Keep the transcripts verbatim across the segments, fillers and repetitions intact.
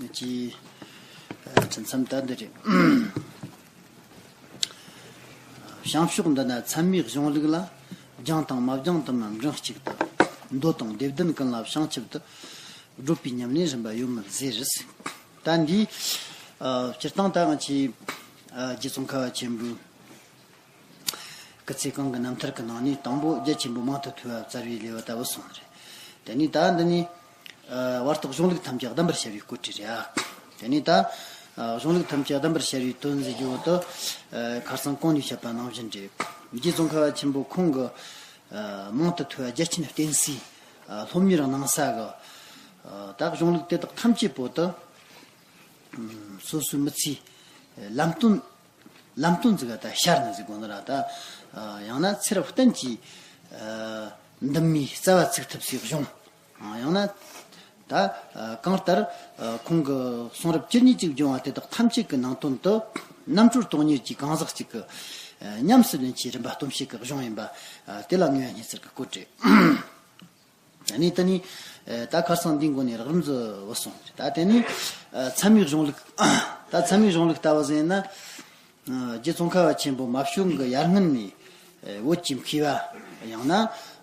ཀྱི་ཨ་དྲི་མཚམས་ད་འདི་རེད། བྱང་ཕྱོགས་འདི་ན་ཚད་མའི་གཞུང་ལུགས་ལ། སྦྱངས་དང་མ་སྦྱངས་དུ་མ་འབྲིང་གཅིག་ཏུ། མདོ་དང་སྡེ་བདུན་ཀུན་ལ་བྱང་ཆུབ་ཏུ། བགྲོད་པའི་ཉམས་ལེན་རིམ་པ་ཡོད་མིན་ཟེར། ད་འདི་ཨ་སྤྱིར་བཏང་ད་ང་ཆེ་ཨ་རྗེ་ཙོང་ཁ་པ་ཆེན་པོའི་སྐུ་ཚེ་གང་གི་རྣམ་ཐར་གྱི་ནང་ནས་དང་པོ་རྒྱ་ཆེན་པོ་མང་དུ་ཐོས་པ་བཙལ་བའི་ལེའུ་ལྟ་བུ་སོང་རེད། དེ་ནས་ད་འདི་ནི་ཨ་བར་དུ་གཞུང་ལུགས་ཐམས་ཅད་གདམས་པར་བྱ་བའི་སྐོར་བྲིས་རེད། དེ་ནས་ད་ཨ་གཞུང་ལུགས་ཐམས་ཅད་གདམས་པར་བྱ་བའི་དོན་ཟེར་རྒྱུ་བོ་དེ་ཨ་ཁ་སང་གོང་ནས་བཤད་པ་ནང་བཞིན་རེད། རྗེ་ཙོང་ཁ་པ་ཆེན་པོ་ཁོང་གི་ཨ་མང་དུ་ཐོས་པ་རྒྱ་ཆེན་བསྟན་སའི་ཨ་སློབ་གཉེར་གནང་ས་གི་ཨ་ད་གཞུང་ལུགས་དེ་དག་ཐམས་ཅད་པོ་དེ་སོ་སོའི་མི་ཚེའི་ལམ་སྟོན། ལམ་སྟོན་ཟིག་ག་ད་ཤར་ནི་ཟིག་དགོས་ནི་ར་ད། ཡང་ན་ཚེ་རབས་གཏན་གྱི་འདུན་མའི་རྩ་བ་ཚུགས་ཐུབ་སའི་གཞུང་། ཡང་ན་ད་གང་ལྟར་ཁོང་གི་གསུང་རབ་ཇི་སྙེད་ཅིག་བྱུང་བ་དེ་དག་ཐམས་ཅད་ཀྱི་ནང་དོན་དུ་རྣམ་གྲོལ་སྟོང་ཉིད་ཀྱི་གང་ཟག་ཅིག་གི་ཉམས་སུ་ལེན་ཆེད་རིམ་པ་སྟོན་བྱེད་ཀྱི་གཞུང་ཡིན་པ་དེ་ལ་ངེས་པ་སྙེད་ཚུལ་གྱི་བཀོད་བྲིས། ཨ་ནི་དེ་ནི་ད་ཁ་སང་འདིའི་མགོ་ནས་རགས་རིམ་ཟིག་བུད་སོང་། ད་དེ་ནི་ཚད་མའི་གཞུང་ལུགས། ད་ཚད་མའི་གཞུང་ལུགས་ལྟ་བུ་ཟིན་ན། རྗེ་ཙོང་ཁ་པ་ཆེན་པོ་མ་བྱོན་གི་ཡར་སྔོན་ནས་བོད་ཀྱི་མཁས་པ། ཡང་ན་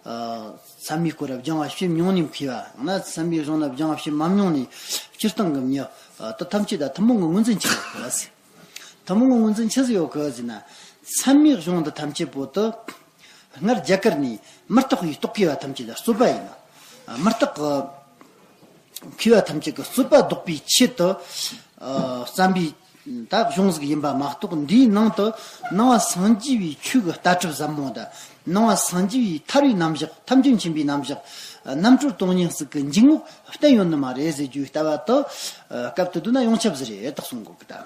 ཚད་མའི་སྐོར་སྦྱང་བ་བྱེད་མྱོང་ནས་མཁས་པ། ཡང་ན་ཚད་མའི་གཞུང་ལ་སྦྱང་བ་བྱེད་མ་མྱོང་ནས་སྤྱིར་བཏང་གི་མྱི་དེ་ཐམས་ཅད་ད་ཐུན་མོང་གི་ངོས་འཛིན་ཆེ་བ་ཟིག་ཐུན་མོང་གི་ངོས་འཛིན་ཆི་ཟིག་ཡོད་གི་ཟེར་ན། ཚད་མའི་གཞུང་འདི་ཐམས་ཅད་པོ་དེ་སྔར་རྒྱ་གར་ནས་མུ་སྟེགས་པའི་རྟོག་གེ་བ་ཐམས་ཅད་ལ་རྩོད་པ་ཡིན་ན། མུ་སྟེགས་ཀྱི་མཁས་པ་ཐམས་ཅད་ཀྱི་རྩོད་པ་ཟློག་པའི་ཆེད་དུ་ཨ་བརྩམས་པའི་ད་གཞུང་ཟིག་ཡིན་པ་མ་གཏོགས། འདིའི་ནང་དུ་ནང་པ་སངས་རྒྱས་པའི་ཆོས་ཀྱི་ལྟ་གྲུབ་ཟབ་མོ་དང་། ནང་པ་སངས་རྒྱས་པའི་ཐར་པའི་རྣམ་གཞག་ཐམས་ཅད་མཁྱེན་པའི་རྣམ་གཞག་རྣམ་གྲོལ་སྟོང་ཉིད་ཟིག་གི་འཇུག་ངོགས་བསྟན་ཡོད་ནི་མ་རེད་ཟེར་རྒྱུའི་ལྟ་བ་དེ་སྐབས་དེ་དུས་ན་ཡོངས་ཁྱབ་ཟིག་རེད་ད་གསུང་གོ་གི་ད།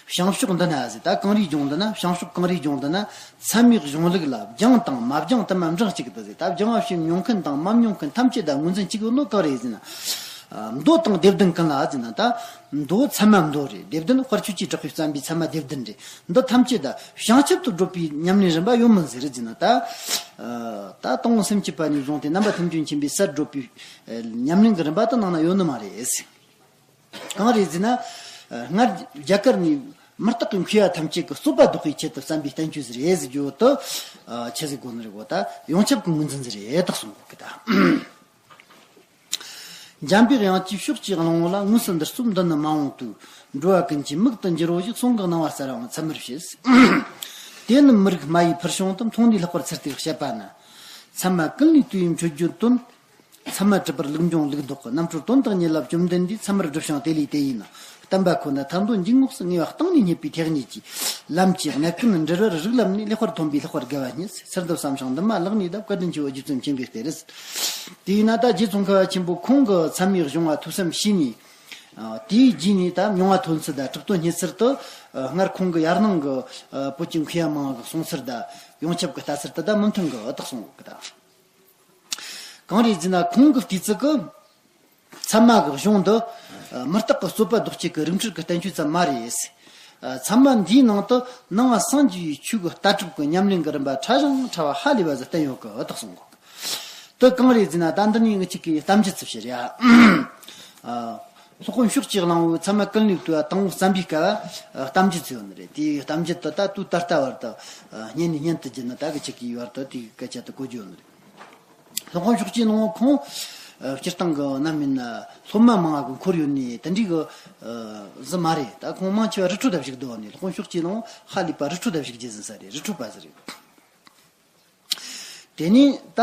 བྱང་ཕྱོགས་འདི་ན་ཟེར། ད་གངས་རིའི་ལྗོངས་འདི་ན། བྱང་ཕྱོགས་གངས་རིའི་ལྗོངས་འདི་ན། ཚད་མའི་གཞུང་ལུགས་ལ་སྦྱངས་དང་མ་སྦྱངས་དུ་མ་འབྲིང་གཅིག་ཏུ་ཟེར། ད་སྦྱང་བ་བྱེད་མྱོང་མཁན་དང་མ་མྱོང་མཁན་ཐམས་ཅད་ད་ངོས་འཛིན་གཅིག་ཡོད་ནོ་གང་རེད་ཟེར་ན། ཨ་མདོ་དང་སྡེ་བདུན་ཀུན་ལ་ཟེར་ན། ད་མདོ་ཚད་མ་མདོ་རེད། སྡེ་བདུན་དཔལ་ཆོས་ཀྱི་གྲགས་པས་བརྩམས་པའི་ཚད་མ་སྡེ་བདུན་རེད། འདི་ཐམས་ཅད་ད་བྱང་ཆུབ་ཏུ་བགྲོད་པའི་ཉམས་ལེན་རིམ་པ་ཡོད་མིན་ཟེར་ཟེར་ན། ད་ཨ་ད་དང་པོ་སེམས་བསྐྱེད་པ་ནས་བཟུང་སྟེ་རྣམ་པ་ཐམས་ཅད་མཁྱེན་པའི་སར་བགྲོད་པའི་ཉམས་ལེན་གྱི་རིམ་པ་དེ་ནང་ན་ཡོད་ནི་མ་རེད། གང་རེད་ཟེར་ན། སྔར་རྒྱ་གར་ནས་མུ་སྟེགས་ཀྱི་མཁས་པ་ཐམས་ཅད་ཀྱི་རྩོད་པ་ཟློག་པའི་ཆེད་དུ་བརྩམས་པའི་བསྟན་བཅོས་ཟིག་རེད་ཟེར་རྒྱུ་དེ་ཆི་ཟིག་དགོས་ནི་རེད་གོ། ད་ཡོངས་ཁྱབ་ཀྱི་ངོས་འཛིན་ཟིག་རེད་ད་གསུང་གོ་གི་ད། འཇམ་པའི་དབྱངས་ཀྱིས་ཕྱོགས་ཀྱི་གླང་པོ་ལ། དངོས་སུ་འདིར་རྩོད་འདི་ནི་མ་འོངས་དུས། འགྲོ་བ་ཀུན་གྱི་མིག་ཏུ་འགྱུར་རོ་ཞེས། གསུང་གི་སྣང་བ་གསལ་བའང་ཚད་མར་བྱེད། དེ་ནི་མི་རིགས་སྨྲ་བའི་ཕུལ་བྱུང་དུ། མཐོང་ནས་ལྷག་པར་ཚུལ་དེར་དཔྱད་པ་ན། ཚད་མ་ཀུན་ལས་བཏུས་པའི་མཆོད་བརྗོད་དོན། ཚད་མ་གྲུབ་པར་ལུགས་འབྱུང་ལུགས་ལྡོག་གི། རྣམ་གྲོལ་དོན་དང་ཉེ་ལ་བཅོམ་ལྡན་འདས། ཚད་མར་བསྒྲུབས་ཤིང་དེ་ལས་དེ་ཡིན་ན། བསྟན་པ་ཁོ་ན་ཐར་འདོད་འཇུག་ངོགས་སུ། ངེས་པ་གཏིང་ནས་རྙེད་པའི་ཐེག་ཉིད་ཀྱི། ལམ་གྱི་གནད་ཀུན་འབྲེལ་བར་རིགས་ལམ་ནས། ལེགས་པར་ཐོན་པའི་ལྷག་པར་དགའ་བ་བརྙེས། ཚུལ་འདི་བསམ་ཞིང་འདུན་མ་བརླག་ནས་གདའ། བཀའ་དྲིན་ཆེའོ་རྗེ་བཙུན་མཁྱེན་པའི་གཏེར། དེས་ན་ད་རྗེ་ཙོང་ཁ་པ་ཆེན་པོ་ཁོང་གི་ཚད་མའི་གཞུང་བ་ཐོས་བསམ་བྱས་ནས། ཨ་དེའི་རྗེས་ནས་ད་མྱོང་བ་ཐོན་ཚུལ་དང་གྲུབ་དོན་རྙེད་ཚུལ་དུ། ཨ་སྔར་ཁོང་གི་ཡར་སྣང་གི་ཨ་བོད་ཀྱི་མཁས་པ་མང་གི་གསུང་ཚུལ་དང་ཡོངས་ཁྱབ་ཀྱི་ལྟ་ཚུལ་དེ་དག་མི་མཐུན་གི་ཨ་ད་གསུང་གི་ད། གང་རེད་ཟེར་ན། ཁོང་གི་བལྟས་ཚུལ་གྱི་ཚད་མ་གི་གཞུང་འདི་མུ་སྟེགས་ཀྱི་རྩོད་པ་ཟློག་བྱེད་ཀྱི་རིགས་འཕྲུལ་གྱི་བསྟན་བཅོས་ཙམ་མ་རེད། ཚད་མ་འདིའི་ནང་དུ་ནང་པ་སངས་རྒྱས་པའི་ཆོས་ཀྱི་ལྟ་གྲུབ་ཀྱི་ཉམས་ལེན་གྱི་རིམ་པ་ཕྲ་ཞིང་ཕྲ་བ་ཧ་ལས་པ་ཟིག་བསྟན་ཡོད་ཀི་ཨ་ད་གསུང་གོ། དེ་གང་རེད་ཟེར་ན། ད་འདི་ནས་ངེད་ཅག་གིས་གཏམ་རྒྱུད་ཅིག་བཤད་རེད་ཨ། སློབ་དཔོན་ཕྱོགས་ཀྱི་གླང་པོས་ཚད་མ་ཀུན་ལས་བཏུས་པ་དང་པོ་བརྩམས་པའི་སྐབས་གཏམ་རྒྱུད་ཅིག་ཡོད་ནི་རེད། དེའི་གཏམ་རྒྱུད་དེ་ད་དུས་ད་ལྟ་བར་དུ་སྙན་ནས་སྙན་དུ་བརྒྱུད་ནས་ད་ངེད་ཅག་གིས་བར་དུ་དེའི་སྐད་ཆ་དེ་གོ་རྒྱུ་ཡོད་ནི་རེད། སློབ་དཔོན་ཕྱོགས་ཀྱི་གླང་པོ་ཁོང་སྤྱིར་བཏང་གི་རྣམ་སྨིན་སློབ་མ་མང་བ་གི་འཁོར་ཡོད་ནི་དེ་འདྲའི་གི་ཟིག་མ་རེད། ད་ཁོང་མང་ཆེ་བ་རི་ཁྲོད་ལ་བཞུགས་འདུག་ནི། སློབ་དཔོན་ཕྱོགས་ཀྱི་གླང་པོ་ཧ་ལས་པ་རི་ཁྲོད་ལ་བཞུགས་རྒྱུ་ཟིག་ས་རེད། རི་ཁྲོད་པ་ཟིག་རེད། དེ་ནས་ད་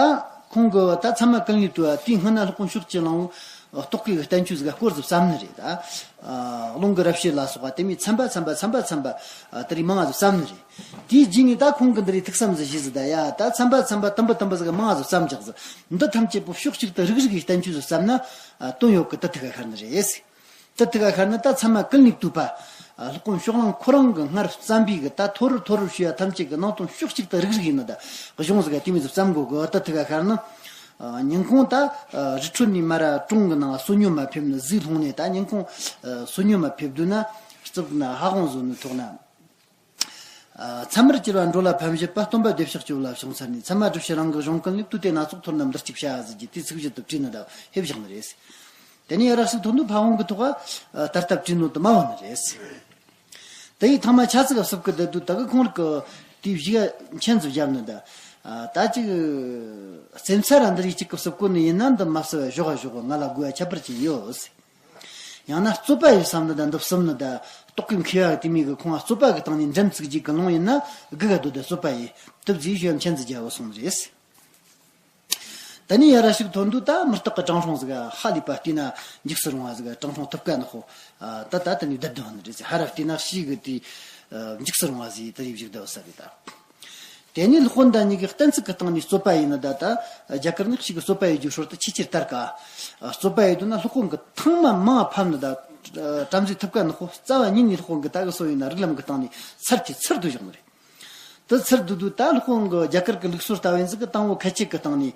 ཁོང་གི་ད་ཚད་མ་ཀུན་ལས་བཏུས་པ་དེའི་སྔོན་ན་སློབ་དཔོན་ཕྱོགས་ཀྱི་གླང་པོ་རྟོག་གེ་གི་བསྟན་བཅོས་ཟིག་སྐོར་ཟིག་བརྩམས་ནི་རེད། ད་རླུང་གི་རབ་བྱེད་ལ་སོགས་པ་དེ་མོ་ཚན་པ་ཚན་པ་ཚན་པ་ཚན་པ་དེ་རིགས་མང་ང་ཟིག་བརྩམས་ནི་རེད། དེའི་རྗེས་ནས་ད་ཁོང་གིས་འདི་རིགས་ཐུགས་བསམ་ཟིག་བཞེས་ཟིག་ད་ཡ་ད་ཚན་པ་ཚན་པ་དུམ་བུ་དུམ་བུ་ཟིག་མང་ང་ཟིག་བརྩམས་རྒྱག་ཟིག་འདི་ཐམས་ཅད་པོ་ཕྱོགས་གཅིག་ཏུ་རིགས་རིགས་ཀྱི་བསྟན་བཅོས་ཟིག་བརྩམས་ན་དོན་ཡོད་གི་དེ་ཐུགས་ཁ་ཤར་ནི་རེད། དེ་ཐུགས་ཁ་ཤར་ན་ད་ཚད་མ་ཀུན་ལས་བཏུས་པ། སློབ་དཔོན་ཕྱོགས་གླང་ཁོ་རང་གིས་སྔར་བརྩམས་པའི་གི་ད་ཐོ་རུ་ཐོ་རུ་ཞུས་པ་ཐམས་ཅད་ཀྱི་ནང་དོན་ཕྱོགས་གཅིག་ཏུ་རིགས་རིགས་ཡིན་ན་ད་གཞུང་ཟིག་ག་དེ་མོ་ཟིག་བརྩམས་དགོས་གི་དེ་ཐུགས་ཁ་ཤར་ན། ཉིན་གུང་ད་རི་ཁྲོད་ནས་མར་གྲོང་གི་ནང་བསོད་སྙོམས་མ་ཕེབས་ནི་ཟིག་ལྷུང་ནས། ད་ཉིན་གུང་བསོད་སྙོམས་མ་ཕེབས་དུས་ན་རྩིབ་ན་ཕ་བོང་བཟོ་ནི་ཐོག་ན། ཚད་མར་གྱུར་པ་འགྲོ་ལ་ཕན་བཞེད་པ། སྟོན་པ་བདེ་གཤེགས་ཀྱི་འོད་ལ་ཕྱག་འཚལ་ནས། ཚད་མ་སྒྲུབ་བྱེད་རང་གི་གཞུང་ཀུན་ལས། བཏུས་ཏེ་སྣ་ཚོགས་མཐོ་རྣམས་འདིར་གཅིག་བྱ་ཟེར་གྱི་དེའི་ཚིག་བཞི་དེ་བྲིས་ནས་ད་ཕེབས་བཞག་ནི་རེད། དེ་ནས་ཡ་ར་ཞིག་ཐོན་དུས་ཕ་བོང་གི་ཐོག་ག་ད་ལྟ་བྲིས་ནོ་དུ་མ་བོ་ནི་རེད། དེ་ཡི་ཐང་མ་ཆ་ཚིག་ག་སུབ་གི་བསྡད་དུས་ད་གི་ཁོང་རིག་གི་དེའི་གཞུག་མཆན་ཚུ་བརྒྱབ་ནི་ད། ད་ཅིག་སེམས་ཚ་ར་འདི་རིགས་ཅིག་གི་སུབ་གོ་ནི་ཡིན་ན་འདི་མ་སུབ་བ་ཞོག་ག་ཞོག་ག་ང་ལ་དགོས་ཡ་ཁྱད་པར་ཅན་ཡོད། ཡང་ན་རྩོད་པ་ཡོད་བསམ་ནི་ད་འདི་སུབ་ནི་ད་རྟོག་གི་མཁས་པ་དེ་མིག་གི་ཁོང་རྩོད་པ་གི་སྟེང་ནས་འགྲེམས་ཚིག་ཅིག་གི་ལོང་ཡིན་ན་སྒུག་ག་སྡོད་ད་རྩོད་པ་ཡིན་དུ་བཟོས་ཞུ་ཡ་མཆན་ཚུ་བརྒྱབ་བོ་སོང་རེད། ད་ནི་ཡ་ར་ཞིག་ཐོན་དུས་ད་མི་རྟག་གི་དྲང་སྲོང་ཟིག་ག་ཧ་ལས་པ་བལྟས་ན་འཇིགས་སུ་རུང་བ་ཟིག་ག་དྲང་སྲོང་ཐུབ་ཀ་ནག་པོ། ད་ད་དེ་ནི་བསྡད་དོན་རེད་ཟེར། ཧ་ར་བལྟས་ན་ཤི་གི་དེ་འཇིགས་སུ་རུང་བ་ཟིག་དེ་རིགས་བཞུགས་བསྡད་ས་རེད་ད། དེ་ནི་ལྷག་པ་འདི་གཉིས་ཀྱི་གཏན་ཚིགས་ཀྱི་སྟེང་ནས་རྩོད་པ་ཡིན་ན་ད་ད་རྒྱ་གར་ནི་ཤི་གི་རྩོད་པ་ཡི་རྒྱུ་སྲོལ་དུ་ཆེས་ཆེར་དར་ཀ། རྩོད་པ་ཡི་དུས་ན་ལྷག་པ་གི་ཐེངས་མ་མང་ཕམ་ནི་ད། བྲམ་ཟེ་ཐུབ་ཀ་ནག་པོ་རྩ་བ་ཉིད་ནས་ལྷག་པ་གི་ད་གི་སོ་ཡིན་ན་རིགས་ལམ་གྱི་སྟེང་ནས་ཚར་གྱི་ཚར་དུ་བཞག་ནི་རེད། དེ་ཚར་དུ་དུ་ད་ལྷག་པ་གི་རྒྱ་གར་གི་ལུགས་སྲོལ་ལྟ་བུ་ཡིན་ཟིག་གི་དང་པོ་ཁ་ཆད་གི་སྟེང་ནས།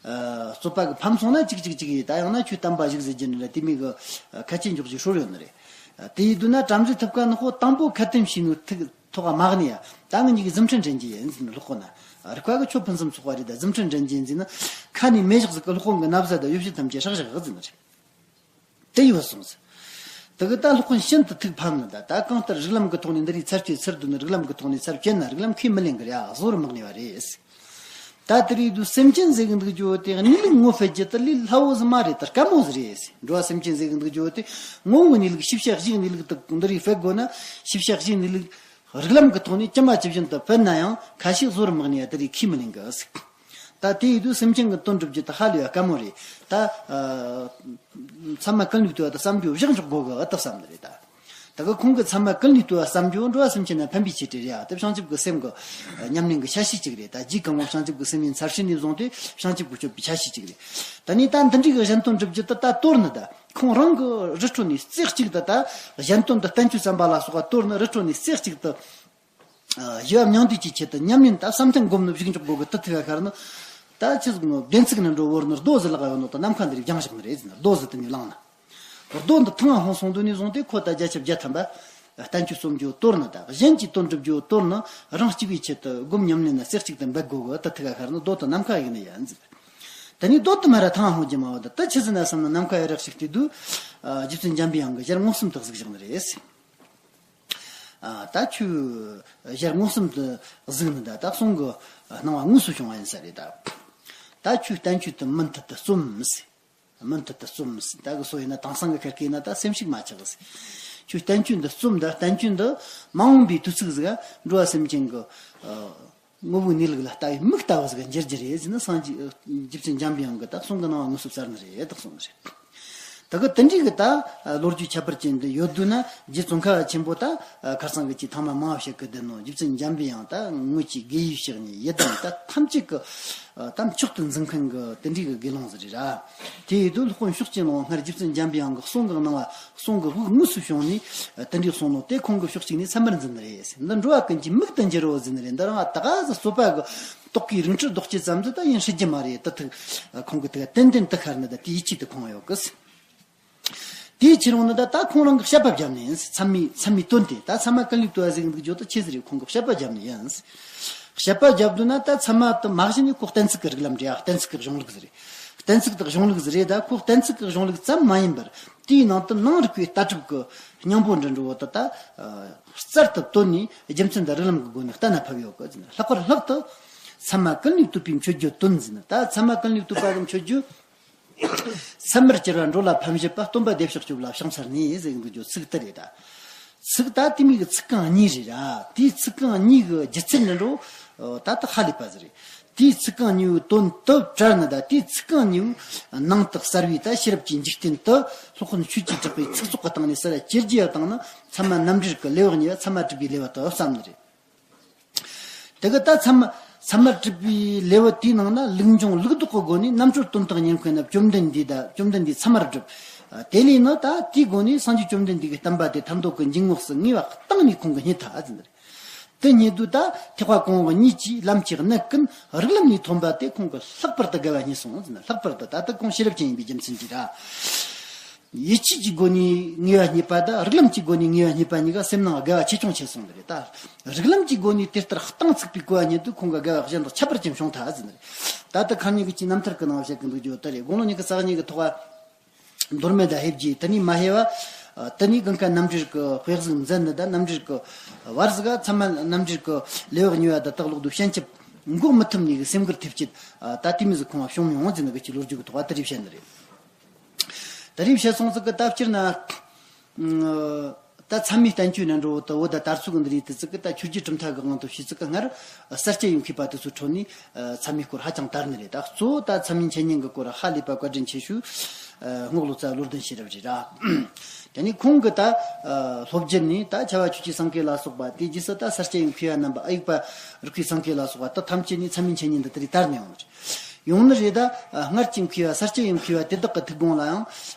རྩོད་པ་གི་ཕམ་སོང་ན་ཅིག་ཅིག་ཅིག་ཡིན། ད་ཡང་ན་ཁྱོད་དམ་པ་བཞུགས་ཟེར་རྒྱུ་ནི་རེད། དེ་མིན་གི་ཁ་ཆད་འཇོག་རྒྱུ་སྲོལ་ཡོད་ནི་རེད། དེ་ཡི་དུས་ན་བྲམ་ཟེ་ཐུབ་ཀ་ནག་པོ་དང་པོ་ཁ་དམ་བྱས་ནོ་ཐུག་ཐོག་ག་མ་གནས་ཡ། ད་ངེད་གཉིས་ཀྱི་རྫུ་འཕྲུལ་འགྲན་རྒྱུ་ཡིན་ཟེར་ནི་ལྷག་པ་ན། རིག་པ་གི་ཆོས་ཕུན་སུམ་ཚོགས་པ་རེད། ད་རྫུ་འཕྲུལ་འགྲན་རྒྱུ་ཡིན་ཟེར་ན་ཁ་ནས་མེ་ཞག་ཟིག་གི་ལྷག་པ་གི་ན་བཟའ་དང་ཡོ་བྱད་ཐམས་ཅད་སྲེག་བཞག་ཟེར་ནི་རེད། དེ་ཡོད་སོང་ཟེར། དེ་གི་ད་ལྷག་པ་ཤིན་ཏུ་ཐུགས་ཕམ་ནི་ད། ད་གང་ལྟར་རིགས་ལམ་གི་ཐོག་ནས་འདི་རིགས་ཚར་གཅོད་ཚར་བསྡུ་ནི་རིགས་ལམ་གི་ཐོག་ནས་ཚར་བཅད་ན་རིགས་ལམ་ཁས་མི་ལེན་གི་རེད། ཨ་གཟོ་རུ་མི་གནས་པ་རེད་ཟེར། ད་དེ་རིགས་དུ་སེམས་ཅན་ཟེར་གི་འདུག་རྒྱུ་དེ་གནས་ལུགས་ངོ་འཕེལ་རྒྱུ་དེ་ལས་སླ་བོ་ཟིག་མ་རེད། ད་དཀའ་མོ་ཟིག་རེད་ཟེར། འགྲོ་བ་སེམས་ཅན་ཟེར་གི་འདུག་རྒྱུ་དེ་ངོ་བོ་གི་གནས་ལུགས་ཤེས་བྱ་གཞིའི་གནས་ལུགས་དེ་འདི་རིགས་སྤེལ་དགོས་ན། ཤེས་བྱ་གཞིའི་གནས་ལུགས་རིགས་ལམ་གི་ཐོག་ནས་ཇི་མ་ཇི་བཞིན་དུ་སྤེལ་ན་ཡང་ཁ་ཤས་གཟོ་རུ་མི་གནས་ཡ་དེ་རིགས་ཁས་མི་ལེན་གི་ཟེར། ད་དེ་ཡི་དུས་སེམས་ཅན་གྱི་དོན་སྒྲུབ་རྒྱུ་དེ་ཧ་ལས་པ་དཀའ་མོ་རེད། ད་ཨ་ཚད་མ་ཀུན་ལས་བཏུས་པ་དེ་བསམ་རྒྱུ་བཞག་འཇོག་དགོས་གི་ཨ་ད་བསམ་ནི་རེད་ད། ད་གི་ཁོང་གི་ཚད་མ་ཀུན་ལས་བཏུས་པ་བསམ་རྒྱུ་འགྲོ་བ་སེམས་ཅན་ལ་ཕན་པའི་ཆེད་དུ་རེད་ཨ། དེ་བྱང་ཆུབ་ཀྱི་སེམས་ཀྱི་ཉམས་ལེན་གྱི་ཆ་ཤས་གཅིག་རེད། ད་རྗེ་གང་བོ་བྱང་ཆུབ་ཀྱི་སེམས་ཡིན་ཚར་ཤེས་ནས་བཟུང་སྟེ་བྱང་ཆུབ་ཀྱི་སྤྱོད་པའི་ཆ་ཤས་གཅིག་རེད། ད་ནི་ད་འདི་འདྲའི་གི་གཞན་དོན་སྒྲུབ་རྒྱུ་དེ་ད་དོར་ནི་ད། ཁོང་རང་གི་རི་ཁྲོད་ནས་རྩེ་གཅིག་ཏུ་ད་གཞན་དོན་དུ་བསྟན་བཅོས་བརྩམ་པ་ལ་སོགས་པ་དོར་ནི་རི་ཁྲོད་ནས་རྩེ་གཅིག་ཏུ། ཨ་ཞི་བ་མྱང་འདས་ཀྱི་ཆེད་དུ་ཉམས་ལེན་དང་བསམ་གཏན་སྒོམ་ནི་བཞུགས་འཇོག་དགོས་གི་དུ་ཐུག་ག་ཁར་ནི། ད་ཆི་ཟིག་ནོ་བདེན་ཚིག་ནི་འགྲོ་བོར་ནི་རྡོ་ཟིག་ལག་ཡོད་ནོ་དང་ནམ་མཁའ་འདི་རིགས་སྦྱངས་བཞག་ནི་རེད་ཟེར་ན་རྡོ་ཟིག་དུ་ནི་བླངས་ན། རྡོ་འདི་ཐང་ང་ཧོང་སོང་དུ་ནི་བཟུང་སྟེ་ཁོ་ད་བརྒྱ་ཆ་བརྒྱ་ཐམ་པ། བསྟན་བཅོས་རྩོམ་རྒྱུ་དོར་ནི་དང་གཞན་གྱི་དོན་སྒྲུབ་རྒྱུ་དོར་ནི་རང་གཅིག་པུའི་ཆེད་དུ་སྒོམ་ཉམས་ལེན་ན་རྩེ་གཅིག་ཏུ་འབད་དགོས་གི་དུ་ཐུག་ག་ཁར་ནི་རྡོ་དང་ནམ་མཁའ་ཡིག་ནི་ཡ་ཟེར། ད་ནི་རྡོ་དུ་མ་ར་ཐང་ང་ཧོང་རྒྱུ་མ་བ་ད་ད་ཆི་ཟིག་ན་བསམ་ན་ནམ་མཁའ་ཡི་རག་ཞིག་དེ་དུས། རྗེ་བཙུན་འཇམ་པའི་དབྱངས་ཀྱི་ཞལ་མངོན་སུམ་དུ་གཟིགས་བཞག་ནི་རེད། ཨ་ད་ཁྱོད་ཞལ་མངོན་སུམ་དུ་གཟིགས་ནི་ད་ད་གསུང་གི་སྣང་བ་དངོས་སུ་བྱུང་བ་ཡིན་ས་རེད་ད། ད་ཁྱོད་བསྟན་བཅོས་དེ་མུ་མཐུད་དུ་རྩོམ་ཟེར། མུ་མཐུད་དུ་རྩོམ་ཟེར། ད་གི་སོ་ཡིན་ན་དེང་སང་གི་ཁེར་སྐྱེས་ན་ད་སེམས་ཤུགས་མ་ཆག་ཟེར། ཁྱོད་བསྟན་བཅོས་འདི་རྩོམ་ད། བསྟན་བཅོས་འདི་མ་འོངས་པའི་དུས་ཚིགས་ཟིག་འགྲོ་བ་སེམས་ཅན་གྱི་ཨ་ངོ་བོའི་གནས་ལུགས་ལ་ལྟ་བའི་མིག་ལྟ་བུ་ཟིག་འགྱུར་རྒྱུ་རེད་ཟེར་ནས་སངས་རྒྱས་རྗེ་བཙུན་འཇམ་པའི་དབྱངས་ཀྱིས་ད་གསུང་གི་སྣང་བ་དངོས་སུ་གསལ་ནི་རེད་ད་གསུངས་ནི་རེད། ད་གི་དེ་འདྲའི་གི་ད་ལོ་རྒྱུས་ཁྱད་པར་ཅན་འདི་ཡོད་དུས་ན་རྗེ་ཙོང་ཁ་པ་ཆེན་པོ་ད་ཁར་སང་གི་ཅིག་ཐང་མ་མང་བ་བཤད་གི་བསྡད་ནོ། རྗེ་བཙུན་འཇམ་པའི་དབྱངས་ད་ངོས་ཀྱི་དགེ་བའི་བཤེས་གཉེན་ཡི་དམ་ད་ཐམས་ཅད་ཀྱི་ད་མཆོག་ཏུ་འཛིན་མཁན་གི་དེ་འདྲའི་གི་དགེ་སློང་ཟིག་རེད་ར། དེ་ཡིན་དུས་ལྷག་པ་ཕྱོགས་གཅིག་ནང་སྔར་རྗེ་བཙུན་འཇམ་པའི་དབྱངས་ཀྱི་གསུང་གི་སྣང་བ་གསུང་གི་དབུགས་དངོས་སུ་བྱུང་ནས་དེ་འདྲའི་གསུང་ནོ་དེ་ཁོང་གི་ཕྱོགས་གཅིག་ནས་ཚད་མར་འཛིན་ནི་རེད་ཟེར། འདི་འགྲོ་བ་ཀུན་གྱི་མིག་ཏུ་འགྱུར་རོ་ཟེར་ནི་རེད། འདི་རང་ད་ག་ཟེ་རྩོད་པ་གི་རྟོག་གེའི་རིང་བསྲེལ་རྡོག་གཅིག་ཙམ་ཟིག་ད་ཡིན་སྲིད་རྒྱུ་མ་རེད། ད་ཐུག་ཁོང་གི་ད་ཏན་ཏན་ད་ཁར་ནི་ད་དེ་ཡིད་ཆེས་ད་ཁོང་ཡོད་གི་ཟེར། དེའི་ཕྱིར་འོང་ནི་ད་ད་ཁོང་རང་གི་བཤད་པ་བརྒྱབ་ནི་ཡིན། ཚད་མའི་ཚད་མའི་དོན་དེ་ད་ཚད་མ་ཀུན་ལས་བཏུས་པ་ཟེར་གི་འདུག་རྒྱུ་ད་ཆི་ཟིག་རེད། ཁོང་གི་བཤད་པ་བརྒྱབ་ནི་ཡིན། བཤད་པ་བརྒྱབ་དུས་ན་ད་ཚད་མ་དེ་མ་གཞི་ནས་ཁོ་གཏན་ཚིགས་ཀྱི་རིགས་ལམ་རེད་ཨ། གཏན་ཚིགས་ཀྱི་གཞུང་ལུགས་ཟིག་རེད། གཏན་ཚིགས་དང་གཞུང་ལུགས་ཟིག་རེད། ད་ཁོ་གཏན་ཚིགས་ཀྱི་གཞུང་ལུགས་ཙམ་མ་ཡིན་པར་དེའི་ནང་དུ་ནང་རིག་པའི་ལྟ་གྲུབ་ཀྱི་སྙིང་པོ་འདྲ་འགྲོ་བོ་དེ་ད་རྩལ་དུ་བཏོན་ནས་རྒྱུ་མཚན་དང་རིགས་ལམ་གྱི་སྒོ་ནས་གཏན་ལ་ཕབ་ཡོད་གི་ཟེར་ན། ལྷག་པར་ལྷག་ཏུ་ཚད་མ་ཀུན་ལས་བཏུས་པའི་མཆོད་བརྗོད་དོན་ཟེར་ན། ད་ཚད་མ་ཀུན་ལས་བཏུས་པ་གི་མཆོད་བརྗོད། ཚད་མར་གྱུར་པ་འགྲོ་ལ་ཕན་བཞེད་པ། སྟོན་པ་བདེ་གཤེགས་སྐྱོབ་ལ་ཕྱག་འཚལ་ནས་ཟེར་གི་འདུག་རྒྱུ་ཚིག་དེ་རེད་ད། ཚིག་ད་དེ་མིན་གྱི་ཚིག་རྐང་གཉིས་རེད་ར། དེའི་ཚིག་རྐང་གཉིས་ཀྱི་རྒྱུ་མཚན་འདྲ་འགྲོ། ད་ལྟ་ཧ་ལས་པ་ཟིག་རེད། དེའི་ཚིག་རྐང་གཉིས་པོའི་དོན་དུ་བྲལ་ནི་ད། དེའི་ཚིག་རྐང་གཉིས་པོའི་ནང་དུ་གསལ་བའི་ད་ཤེས་རབ་ཀྱི་འཇིག་རྟེན་དུ་སློབ་དཔོན་ཆོས་ཀྱིས་གྲགས་པའི་ཚིག་ཚོགས་ཀྱི་སྟེང་ནས་གསལ་བ་ཇེ་རྒྱས་བཏང་ན་ཚད་མ་རྣམ་འགྲེལ་གྱི་ལེའུ་གཉིས་པ་ཚད་མ་གྲུབ་པའི་ལེའུ་དུ་བསམ་ནི་རེད། དེ་གི་ད་ཚད་མ་ཚད་མར་གྲུབ་པའི་ལེའུ་དེའི་ནང་ན་ལུགས་འབྱུང་ལུགས་ལྡོག་གི་སྒོ་ནས་རྣམ་གྲོལ་དོན་དག་ཉེར་མཁོ་ན་བཅོམ་ལྡན་འདས་དང་བཅོམ་ལྡན་འདས་ཚད་མར་གྲུབ། དེ་ལས་ནི་ད་དེའི་སྒོ་ནས་སངས་རྒྱས་བཅོམ་ལྡན་འདས་ཀྱི་བསྟན་པ་དེ་ཐར་འདོད་ཀྱི་འཇུག་ངོགས་སུ་ངེས་པ་གཏིང་ནས་ཁོང་གིས་རྙེད་ཐལ་ཟེར། དེ་རྙེད་དུས་ད་ཐེག་པ་གོང་འོག་གཉིས་ཀྱི་ལམ་གྱི་གནད་ཀུན་རིགས་ལམ་ནས་ཐོན་པ་དེ་ཁོང་གིས་ལྷག་པར་དུ་དགའ་བ་རྙེད་སོང་ཟེར། ལྷག་པར་དུ་ད་ལྟ་ཁོང་ཤེས་རབ་ཅན་ཡིན་པའི་རྒྱུ་མཚན་གྱིས་ར། ཡིད་ཆེས་ཀྱི་སྒོ་ནས་ངེས་པ་རྙེད་པ་དང་རིགས་ལམ་གྱི་སྒོ་ནས་ངེས་པ་རྙེད་པ་གཉིས་ཀ་སེམས་ནང་དགའ་བ་ཆེ་ཆུང་ཆེ་སོང་ནི་རེད་ད། རིགས་ལམ་གྱི་སྒོ་ནས་དེ་ལྟར་གཏིང་ཚུགས་པའི་གོ་བ་རྙེད་དུས་ཁོང་གི་དགའ་བ་གཞན་དང་ཁྱད་པར་ཅན་བྱུང་ཐལ་ཟེར་ནི་རེད། ད་ལྟ་ཁ་ཉིན་གྱི་ཅིག་རྣམ་ཐར་གྱི་ནང་བཤད་གི་འདུག་རྒྱུ་དེ་རེད། དགུང་ལོ་ཉི་ཤུ་རྩ་གཉིས་ཀྱི་ཐོག་ མདོར་མེད་ད་ཧེབ་ཀྱི་དེ་ནས་མ་ཧེ་བ། དེ་ནས་གང་ག་རྣམ་འགྲེལ་གྱི་དཔེ་གཟུགས་མཛད་ནི་ད་རྣམ་འགྲེལ་གྱི་བར་ཟིག་ག་ཚད་མ་རྣམ་འགྲེལ་གྱི་ལེའུ་གཉིས་པ་ད་དག་ལོག་ཏུ་ཤན་ཆབ་འགོག་མི་ཐུབ་ནི་གི་སེམས་ཁུར་ཐེབས་ཅིག་ད་དེ་མི་ཟིག་ཁོང་བ་བྱུང་མྱོང་ཟེར་ནི་གི་ཅི་ལོ་རྒྱུས་གི་ཐོག་བ་དེ་རིགས་བཤད་ནི་རེད། དེ་རིགས་བཤད་སོང་ཟིག་གི་ད་སྤྱིར་ན། ད་ཚད་མའི་བསྟན་བཅོས་ནང་འགྲོ་བོ་ད་བོ་ད་དར་ཚུགས་འདི་རིགས་དེ་ཚིག་གི་ད་ཆོས་བརྒྱུད་གྲུབ་མཐའ་གི་དབང་དུ་བྱས་ཚིག་གི་སྔར་གསར་བཅད་ཡོང་མཁས་པ་དེ་ཚོའི་ཁྲོད་ནས་ཚད་མའི་སྐོར་ཧ་ཅང་དར་ནི་རེད། ད་གཙོ་བོ་ད་ཚད་མའི་འཆད་ཉན་གི་སྐོར་ཧ་ལས་པ་བཀའ་དྲིན་ཆེ་ཞུ། རྔོག་ལོ་ཙཱ་བློ་ལྡན་ཤེས་རབ་རེད་ར། དེ་ནས་ཁོང་གི་ད་སློབ་རྒྱུད་ནས་ད་ཁྱབ་པ་ཆོས་ཀྱི་སེང་གེ་ལ་སོགས་པ་དེ་རྗེས་སུ་ད་གསར་བཅད་ཡོང་མཁས་པ་རྣམ་པ་ཨ་ཡིག་པ་རིག་པའི་སེང་གེ་ལ་སོགས་པ་ད་ཐམས་ཅད་ནས་ཚད་མའི་འཆད་ཉན་འདི་དེ་རིགས་དར་ནས་ཡོང་ནི་རེད། ཡོང་ནི་རེད་ད། སྔར་གྱི་མཁས་པ་གསར་བཅད་ཡོང་མཁས་པ་དེ་དག་གི་ཐུགས་དགོངས་ལ་ཡང་།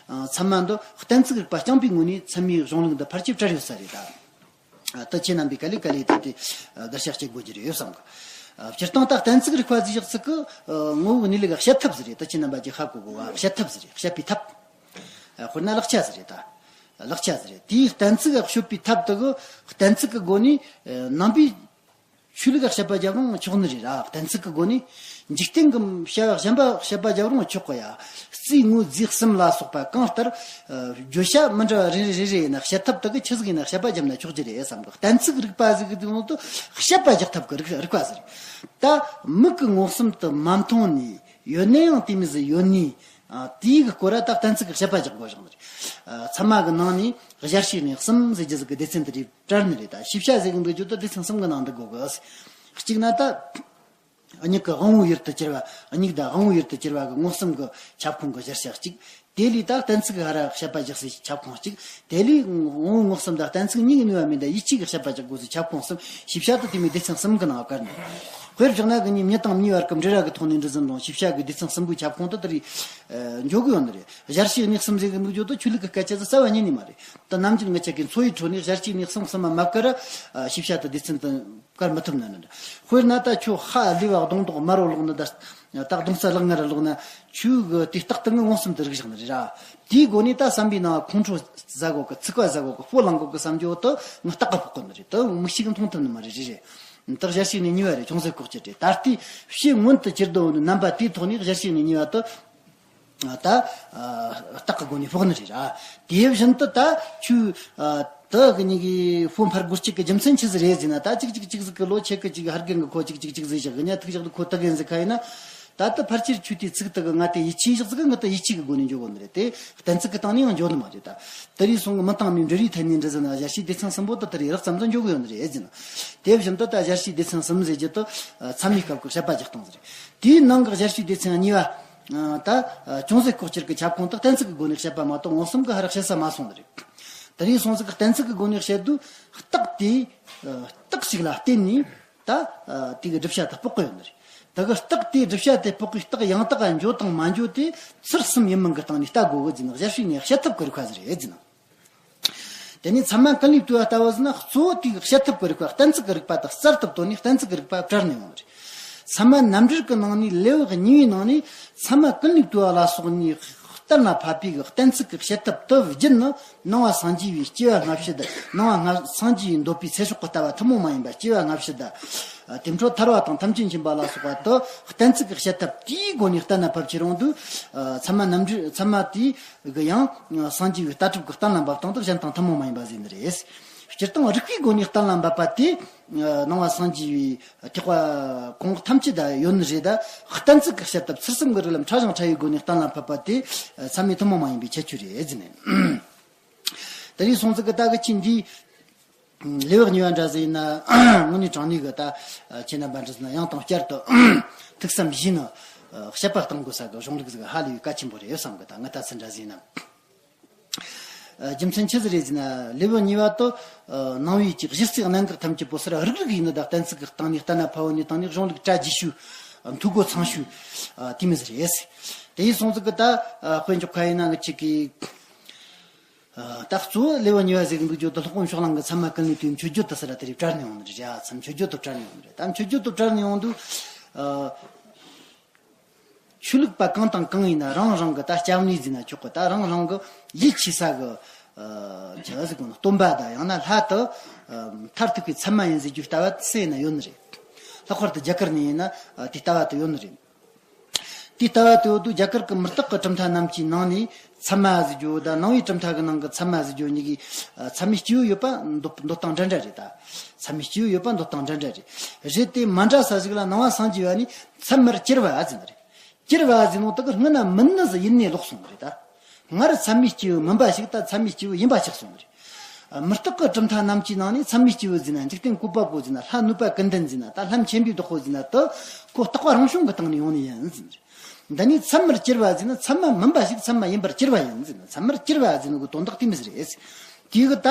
ཚད་མ་འདི་གཏན་ཚིགས་རིག་པ་རྐྱང་པའི་ངོས་ནས་ཚད་མའི་གཞུང་ལུགས་འདི་ཕལ་ཆེར་བྲལ་ཡོད་ས་རེད་ད། ད་ཁྱེད་རྣམ་པས་ག་ལེ་ག་ལེ་དེ་དེ་བརྡར་ཤ་གཅིག་དགོས་ཀྱི་རེད་ཡོད་བསམ་གི། སྤྱིར་བཏང་ད་གཏན་ཚིགས་རིག་པ་ཟིག་ཡག་ཚིག་གི་ངོ་བོ་གནས་ལུགས་བཤད་ཐབས་ཟིག་རེད། ད་ཁྱེད་རྣམ་པ་ཀྱིས་ཧ་གོ་དགོས་བ་བཤད་ཐབས་ཟིག་རེད། བཤད་པའི་ཐབས། དཔེར་ན་ལག་ཆ་ཟིག་རེད་ད། ལག་ཆ་ཟིག་རེད། དེའི་གཏན་ཚིགས་ག་གཅོད་པའི་ཐབས་དེ་གི་གཏན་ཚིགས་གི་སྒོ་ནས་ནང་པའི་ཆོས་ལུགས་ལ་དཔྱད་པ་བརྒྱབ་རུང་ཆོག་ནི་རེད་ར། གཏན་ཚིགས་ཀྱི་སྒོ་ནས་འཇིག་རྟེན་གྱི་བྱ་བ་གཞན་པ་དཔྱད་པ་བརྒྱབ་རུང་ཆོག་གི་ཡ། རྩིས་དངོས་རྫས་གསུམ་ལ་སོགས་པ་གང་ལྟར། ཨ། བརྗོད་བྱ་མི་འདྲ་བ་རེ་རེ་རེ་རེ་ཡིན་ན་བཤད་ཐབས་དག་གི་ཆི་ཟིག་ཡིན་ན་དཔྱད་པ་བརྒྱབ་ན་ཆོག་རྒྱུ་རེད་བསམ་གི། གཏན་ཚིགས་རིག་པ་ཟིག་གི་དེ་ནང་དུ་དཔྱད་པ་རྒྱག་ཐབས་ཀྱི་རིག་རིག་པ་ཟིག་རེད། ད་མིག་གི་མངོན་སུམ་དུ་མ་མཐོང་ནས་ཡོད་ན་ཡང་དེ་མི་ཟིག་ཡོད་ནས། ཨ། དེའི་གི་སྐོར་ལ་ད་གཏན་ཚིགས་ཀྱི་དཔྱད་པ་རྒྱག་དགོས་བཞག་ནི་རེད། ཨ། ཚད་མ་གི་ནང་ནས་གཞལ་བྱའི་གནས་གསུམ་ཟེར་རྒྱུ་ཟིག་གི་སྡེ་ཚན་དེ་རེད། བྲལ་ནི་རེད། ད་ཤེས་བྱ་ཟེར་གི་འདུག་རྒྱུ་དེ་སྡེ་ཚན་གསུམ་གི་ནང་འདུ་དགོས་གི། གཅིག་ན་ད་མྱུ་གུ་དབང་པོའི་ཡུལ་དུ་གྱུར་པ། མྱུ་གུ་དང་དབང་པོའི་ཡུལ་དུ་གྱུར་པ་གི་མངོན་སུམ་གྱི་ཁྱབ་ཁོངས་ཀྱི་གཞལ་བྱ་གཅིག་དེ་ལས་ད་གཏན་ཚིགས་ཀྱི་ཧ་ར་དཔྱད་པ་རྒྱག་སའི་ཁྱབ་ཁོངས་གཅིག་དེ་ལས་དབང་པོ་མངོན་སུམ་དང་གཏན་ཚིགས་གཉིས་ཀྱི་ནུས་པ་མིན་ད་ཡིད་ཆེས་ཀྱི་དཔྱད་པ་རྒྱག་དགོས་སའི་ཁྱབ་ཁོངས་གསུམ། ཞིབ་བྱ་དུ་དེ་མོའི་སྡེ་ཚན་གསུམ་གྱི་ནང་བཀར་ནས། དཔེར་བཞག་ན་གི་ནི་མྱི་དང་མྱིའི་བར་གྱི་འབྲེལ་བ་གི་ཐོག་ནས་འབྲེལ་ཟིན་རུང་ཞིབ་བྱ་གི་སྡེ་ཚན་གསུམ་པོའི་ཁྱབ་ཁོངས་དུ་དེ་རིགས་འཇོག་གི་ཡོད་ནི་རེད། གཞལ་བྱའི་གནས་གསུམ་ཟེར་གི་འདུག་རྒྱུ་དུ་ཆོས་ལུགས་ཀྱི་སྐད་ཆ་ཟིག་རྩ་བ་ཉིད་ནས་མ་རེད། ད་ནམ་རྒྱུན་ངི་ཆ་གི་འཚོ་བའི་ཁྲོད་ནས་གཞལ་བྱའི་གནས་གསུམ་གསུམ་མ་མ་བཀར་ར། ཞིབ་བྱ་དུ་སྡེ་ཚན་དུ་བཀར་མི་ཐུབ་ནི་ནི་འདྲ། དཔེར་ན་ད་ཁྱོད་ཧ་ལས་པ་གདོང་དོག་དམར་རོ་ལོག་ནི་ད། ད་གདོང་ས་ལག་ངར་ལོག་ན་ཆོས་གི་དེ་རྟགས་དེ་ངི་མངོན་སུམ་དུ་རིག་བཞག་ནི་རེད་ར། དེའི་སྒོ་ནས་ད་བསམ་པའི་ནང་ཁོང་ཁྲོ་ཟ་གོ་གི། ཚིག་པ་ཟ་གོ་གི། སྤོ་ལངས་གོ་གི་བསམ་རྒྱུ་དུ་ངི་རྟགས་ཀ་ཕོག་གི་ནི་རེད། དུ་མིག་ཤེས་ཀྱིས་མཐོང་ཐུབ་ནི་མ་རེད། རེད་རེད། ད་གཞལ་བྱའི་གནས་གཉིས་པ་རེད། ཅུང་ཟད་ལྐོག་གྱུར་རེད། ད་ལྟའི་ཕྱི་མངོན་དུ་གྱུར་དོ་ནི་རྣམ་པ་དེའི་ཐོག་ནས་གཞལ་བྱའི་གནས་གཉིས་པ་དུ། ད་རྟགས་ཀྱི་སྒོ་ནས་ཕོག་ནི་རེད་ར། དེ་བཞིན་དུ་ད་ཆོས་དུ་གི་ནི་གི་ཕོ་འཕར་སྒོར་གཅིག་གི་རྒྱུ་མཚན་ཆི་ཟིག་རེད་ཟེར་ན། ད་གཅིག་གཅིག་གཅིག་ཟིག་གི་ལོ་ཆེ་གི་གཅིག་ཧར་རྒན་གི་ཁོ་གཅིག་གཅིག་གཅིག་ཟིག་བཞག་གི་ཉ་ཐུག་བཞག་གི་ཁོ་ད་གན་ཟིག་ཁ་ཡིན་ན། ད་ལྟ་ཕལ་ཆེར་ཆོས་དེའི་ཚིག་དག་གི་ང་དེ་ཡིད་ཆེས་བཞག་ཟིག་གི་ང་དེ་ཡིད་ཆེས་ཀྱི་སྒོ་ནས་འཇོག་གོ་ནི་རེད། དེ་གཏན་ཚིགས་ཀྱི་སྟེང་ནས་ཡང་འཇོག་ནི་མ་རེད། ད་དེ་རིགས་སོང་གི་མི་དང་མིའི་འབྲེལ་བའི་ཐད་ནས་འདྲི་ཟིན་ན་གཞལ་བྱའི་སྡེ་ཚན་གསུམ་པོ་དུ་དེ་རིགས་རགས་ཙམ་ཙམ་འཇོག་གི་ཡོད་ནི་རེད་ཟེར་ན། དེ་བཞིན་དུ་ད་གཞལ་བྱའི་སྡེ་ཚན་གསུམ་ཟེར་རྒྱུ་དུ་ཚད་མའི་སྐབས་ཀྱི་དཔྱད་པ་རྒྱག་སྟངས་ཟིག་རེད། དེའི་ནང་གི་གཞལ་བྱའི་སྡེ་ཚན་གཉིས་པ། ད་ཅུང་ཟད་ལྐོག་གྱུར་གྱི་ཁྱབ་ཁོངས་དག་གཏན་ཚིགས་ཀྱི་སྒོ་ནས་བཤད་པ་མ་གཏོགས་མངོན་སུམ་གྱི་ཧ་ར་བཤད་ས་མ་སོང་ནི་རེད། དེ་རིང་སོང་ཟིག་གི་གཏན་ཚིགས་ཀྱི་སྒོ་ནས་བཤད་དུས་རྟགས་དེ། རྟགས་ཤིག་ལ་བརྟེན་ནས་ད་དེ་གི་བསྒྲུབ་བྱ་དག་དཔོག་གི་ཡོད་ནི་རེད། དེ་གི་རྟགས་དེ་བསྒྲུབ་བྱ་དེ་དཔོག་གི་རྟགས་ཡང་དག་འགྱོ་དང་མ་འགྱོ་དེ་ཚུལ་གསུམ་ཡིན་མིན་གྱི་སྟེང་ནས་ལྟ་དགོས་གི་ཟེར་ན་གཞལ་བྱའི་གནས་བཤད་ཐབས་ཀྱི་རིགས་པ་ཟིག་རེད་ཟེར་ན། དེ་ནས་ཚད་མ་ཀུན་ལས་བཏུས་པ་ལྟ་བུ་ཟིན་ན་གཙོ་བོ་དེའི་བཤད་ཐབས་ཀྱི་རིགས་པ་གཏན་ཚིགས་ཀྱི་རིགས་པ་དག་རྩལ་དུ་བཏོན་ནས་གཏན་ཚིགས་ཀྱི་རིགས་པ་བྲལ་ནས་ཡོང་བ་རེད། ཚད་མ་རྣམ་འགྲེལ་གྱི་ནང་ནས་ལེའུ་གཉིས་པའི་ནང་ནས་ཚད་མ་ཀུན་ལས་བཏུས་པ་ལ་སོགས་གཉིས་གཏན་ལ་ཕབ་པའི་གི་གཏན་ཚིགས་ཀྱི་བཤད་ཐབས་དེ་བརྒྱུད་ནི་སྣང་བ་སངས་རྒྱས་པའི་སྐྱེ་བ་སྔ་ཕྱི་དང་། སྣང་བ་སངས་རྒྱས་པའི་འདོད་པའི་ཚེ་སྲོག་གི་ལྟ་བ་ཐུན་མོང་མ་ཡིན་པ་སྐྱེ་བ་སྔ་ཕྱི་དང་། དེ་འཕྲོ་ཐར་པ་དང་ཐམས་ཅད་མཁྱེན་པ་ལ་སོགས་པ་དེ་གཏན་ཚིགས་ཀྱི་བཤད་ཐབས་དེའི་སྒོ་ནས་གཏན་ལ་ཕབ་ཀྱི་རུང་དུས། ཚད་མ་རྣམ་འགྲེལ་ཚད་མ་དེའི། གི་ཡང་སངས་རྒྱས་པའི་ལྟ་གྲུབ་ཀྱི་གཏན་ལ་འབབ་སྟངས་དེ་གཞན་དང་ཐུན་མོང་མ་ཡིན་པ་ཟེར་ནི་རེད། སྤྱིར་བཏང་རིགས་པའི་སྒོ་ནས་གཏན་ལ་འབབ་པ་དེ། སྣང་བ་སངས་རྒྱས་པའི་ཐེག་པ་གོང་འོག་ཐམས་ཅད་ད་ཡོད་ནི་རེད། ད་གཏན་ཚིགས་ཀྱི་བཤད་ཐབས་ཚུལ་གསུམ་གྱི་རིགས་ལམ་ཕྲ་ཞིང་ཕྲ་བའི་སྒོ་ནས་གཏན་ལ་ཕབ་པ་དེ་ཚད་མའི་ཐུན་མོང་མ་ཡིན་པའི་ཁྱད་ཆོས་རེད་ཟེར་ནས། དེ་རིང་སོང་ཙིག་གི་ད་གི་ཆིན་འདི། ལེའུ་གཉིས་པ་འདྲ་ཟིག་ཡིན་ན། དངོས་གནས་དྲང་གནས་གི་ད་ཁྱེད་རྣམ་པ་འདྲ་ཟིག་ན་ཡང་དང་བསྐྱར་དུ་ཐུགས་བསམ་བཞེས་ནས་དཔྱད་པ་གཏང་དགོས་ས་གི་གཞུང་ལུགས་ཟིག་ཧ་ལས་པའི་གལ་ཆེན་པོ་རེད་བསམ་གི། ད་ངི་ད་ཚི་འདྲ་ཟིག་ཡིན་ན། རྒྱུ་མཚན་ཆི་ཟིག་རེད་ཟེར་ན། ལེའུ་གཉིས་པ་དུ་ནང་པའི་ཅིག་གཞི་རྩའི་གནད་འགག་ཐམས་ཅད་པོ་སར་རིག་རིག་ཡིན་ནི་ད་གཏན་ཚིགས་གི་སྟེང་ནས་གཏན་ལ་ཕབ་ནས་བཏང་ནས་གཞུང་ལུགས་གྲ་རྒྱས་ཤོས། འཐུས་སྒོ་ཚང་ཤོས། དེ་མི་ཟིག་རེད། དེ་ཡིན་སོང་ཙིག་གི་ད་དཔེ་འཇོག་ཁ་ཡིན་ན་ངི་ཆི་གི། ད་གཙོ་བོ་ལེའུ་གཉིས་པ་ཟེར་གི་འདུག་རྒྱུ་དུ་སློབ་དཔོན་ཕྱོགས་གླང་གི་ཚད་མ་ཀུན་ལས་བཏུས་མཆོད་བརྗོད་དུ་ཟེར་ར་དེ་རིགས་བྲལ་ནས་ཡོང་ནི་རེད། ཡ་མཚམས་མཆོད་བརྗོད་དུ་བྲལ་ནས་ཡོང་ནི་རེད། ད་མཆོད་བརྗོད་དུ་བྲལ་ནས་ཡོང་དུས། ཆོས་ལུགས་པ་གང་དང་གང་ཡིན་ན་རང་རང་གི་ད་སྐྱབས་གནས་ཟེར་ན་ཆོག་གི། ད་རང་རང་གི་ཡིད་ཆེས་ས་གི། ཆི་ཟེར་གོ་ནོ་སྟོན་པ་ད་ཡང་ན་ལྷ་དུ། མཐར་ཐུག་གི་ཚད་མ་ཡིན་ཟེར་རྒྱུ་ལྟ་བ་སུ་ཡིན་ན་ཡོད་ནི་རེད། ལྷག་པར་དུ་རྒྱ་གར་ནས་ཡིན་ན་དེ་ལྟ་བ་དུ་ཡོད་ནི་རེད། དེའི་ལྟ་བ་དེ་འོ་དུ་རྒྱ་གར་གྱི་མུ་སྟེགས་ཀྱི་གྲུབ་མཐའ་རྣམས་ཀྱི་ནང་ནས་ཚད་མ་ཟེར་རྒྱུ་དང་ནང་པའི་གྲུབ་མཐའ་གི་ནང་གི་ཚད་མ་ཟེར་རྒྱུ་གཉིས་ཀྱི་ཚད་མའི་སྐྱེས་བུ་ཡོད་པ་འདོད་འདོད་སྟངས་འདྲ་འདྲ་རེད་ད། ཚད་མའི་སྐྱེས་བུ་ཡོད་པ་འདོད་སྟངས་འདྲ་འདྲ་རེད། རེད་དེ་མ་འདྲ་ས་ཞིག་ལ་ནང་པ་སངས་རྒྱས་པ་ནི་ཚད་མར་གྱུར་པ་ཟེར་ནི་རེད། གྱུར་པ་ཟེར་ནོ་དག་གི་སྔོན་ན་མིན་ནི་ཟིག་ཡིན་ནས་ལོག་སོང་ནི་རེད་ད། སྔར་ཚད་མའི་སྐྱེས་བུ་མིན་པ་ཞིག་ད་ཚད་མའི་སྐྱེས་བུ་ཡིན་པ་ཆགས་སོང་ནི་རེད། མུ་སྟེགས་ཀྱི་གྲུབ་མཐའ་རྣམས་ཀྱི་ནང་ནས་ཚད་མའི་སྐྱེས་བུ་ཟེར་ན་འཇིག་རྟེན་བཀོད་པ་པོ་ཟེར་ན་ལྷ་གནོད་པ་ཀུན་ལྡན་ཟེར་ན་ད་ལྷ་མཆོད་འབུལ་བདག་པོ་ཟེར་ན་དུ་ཁོ་རྟག་པ་རང་བྱུང་གི་སྟེང་ནས་ཡོང་ནི་ཡིན་ཟེར་ནི་རེད། འདི་ནི་ཚད་མར་གྱུར་པ་ཟེར་ན་ཚད་མ་མིན་པ་ཞིག་ཚད་མ་ཡིན་པར་གྱུར་པ་ཡིན་ཟེར་ན་ཚད་མར་གྱུར་པ་ཟེར་ནོ་གི་དོན་དག་དེ་མི་ཟེར་རེད། དེ་གི་ད་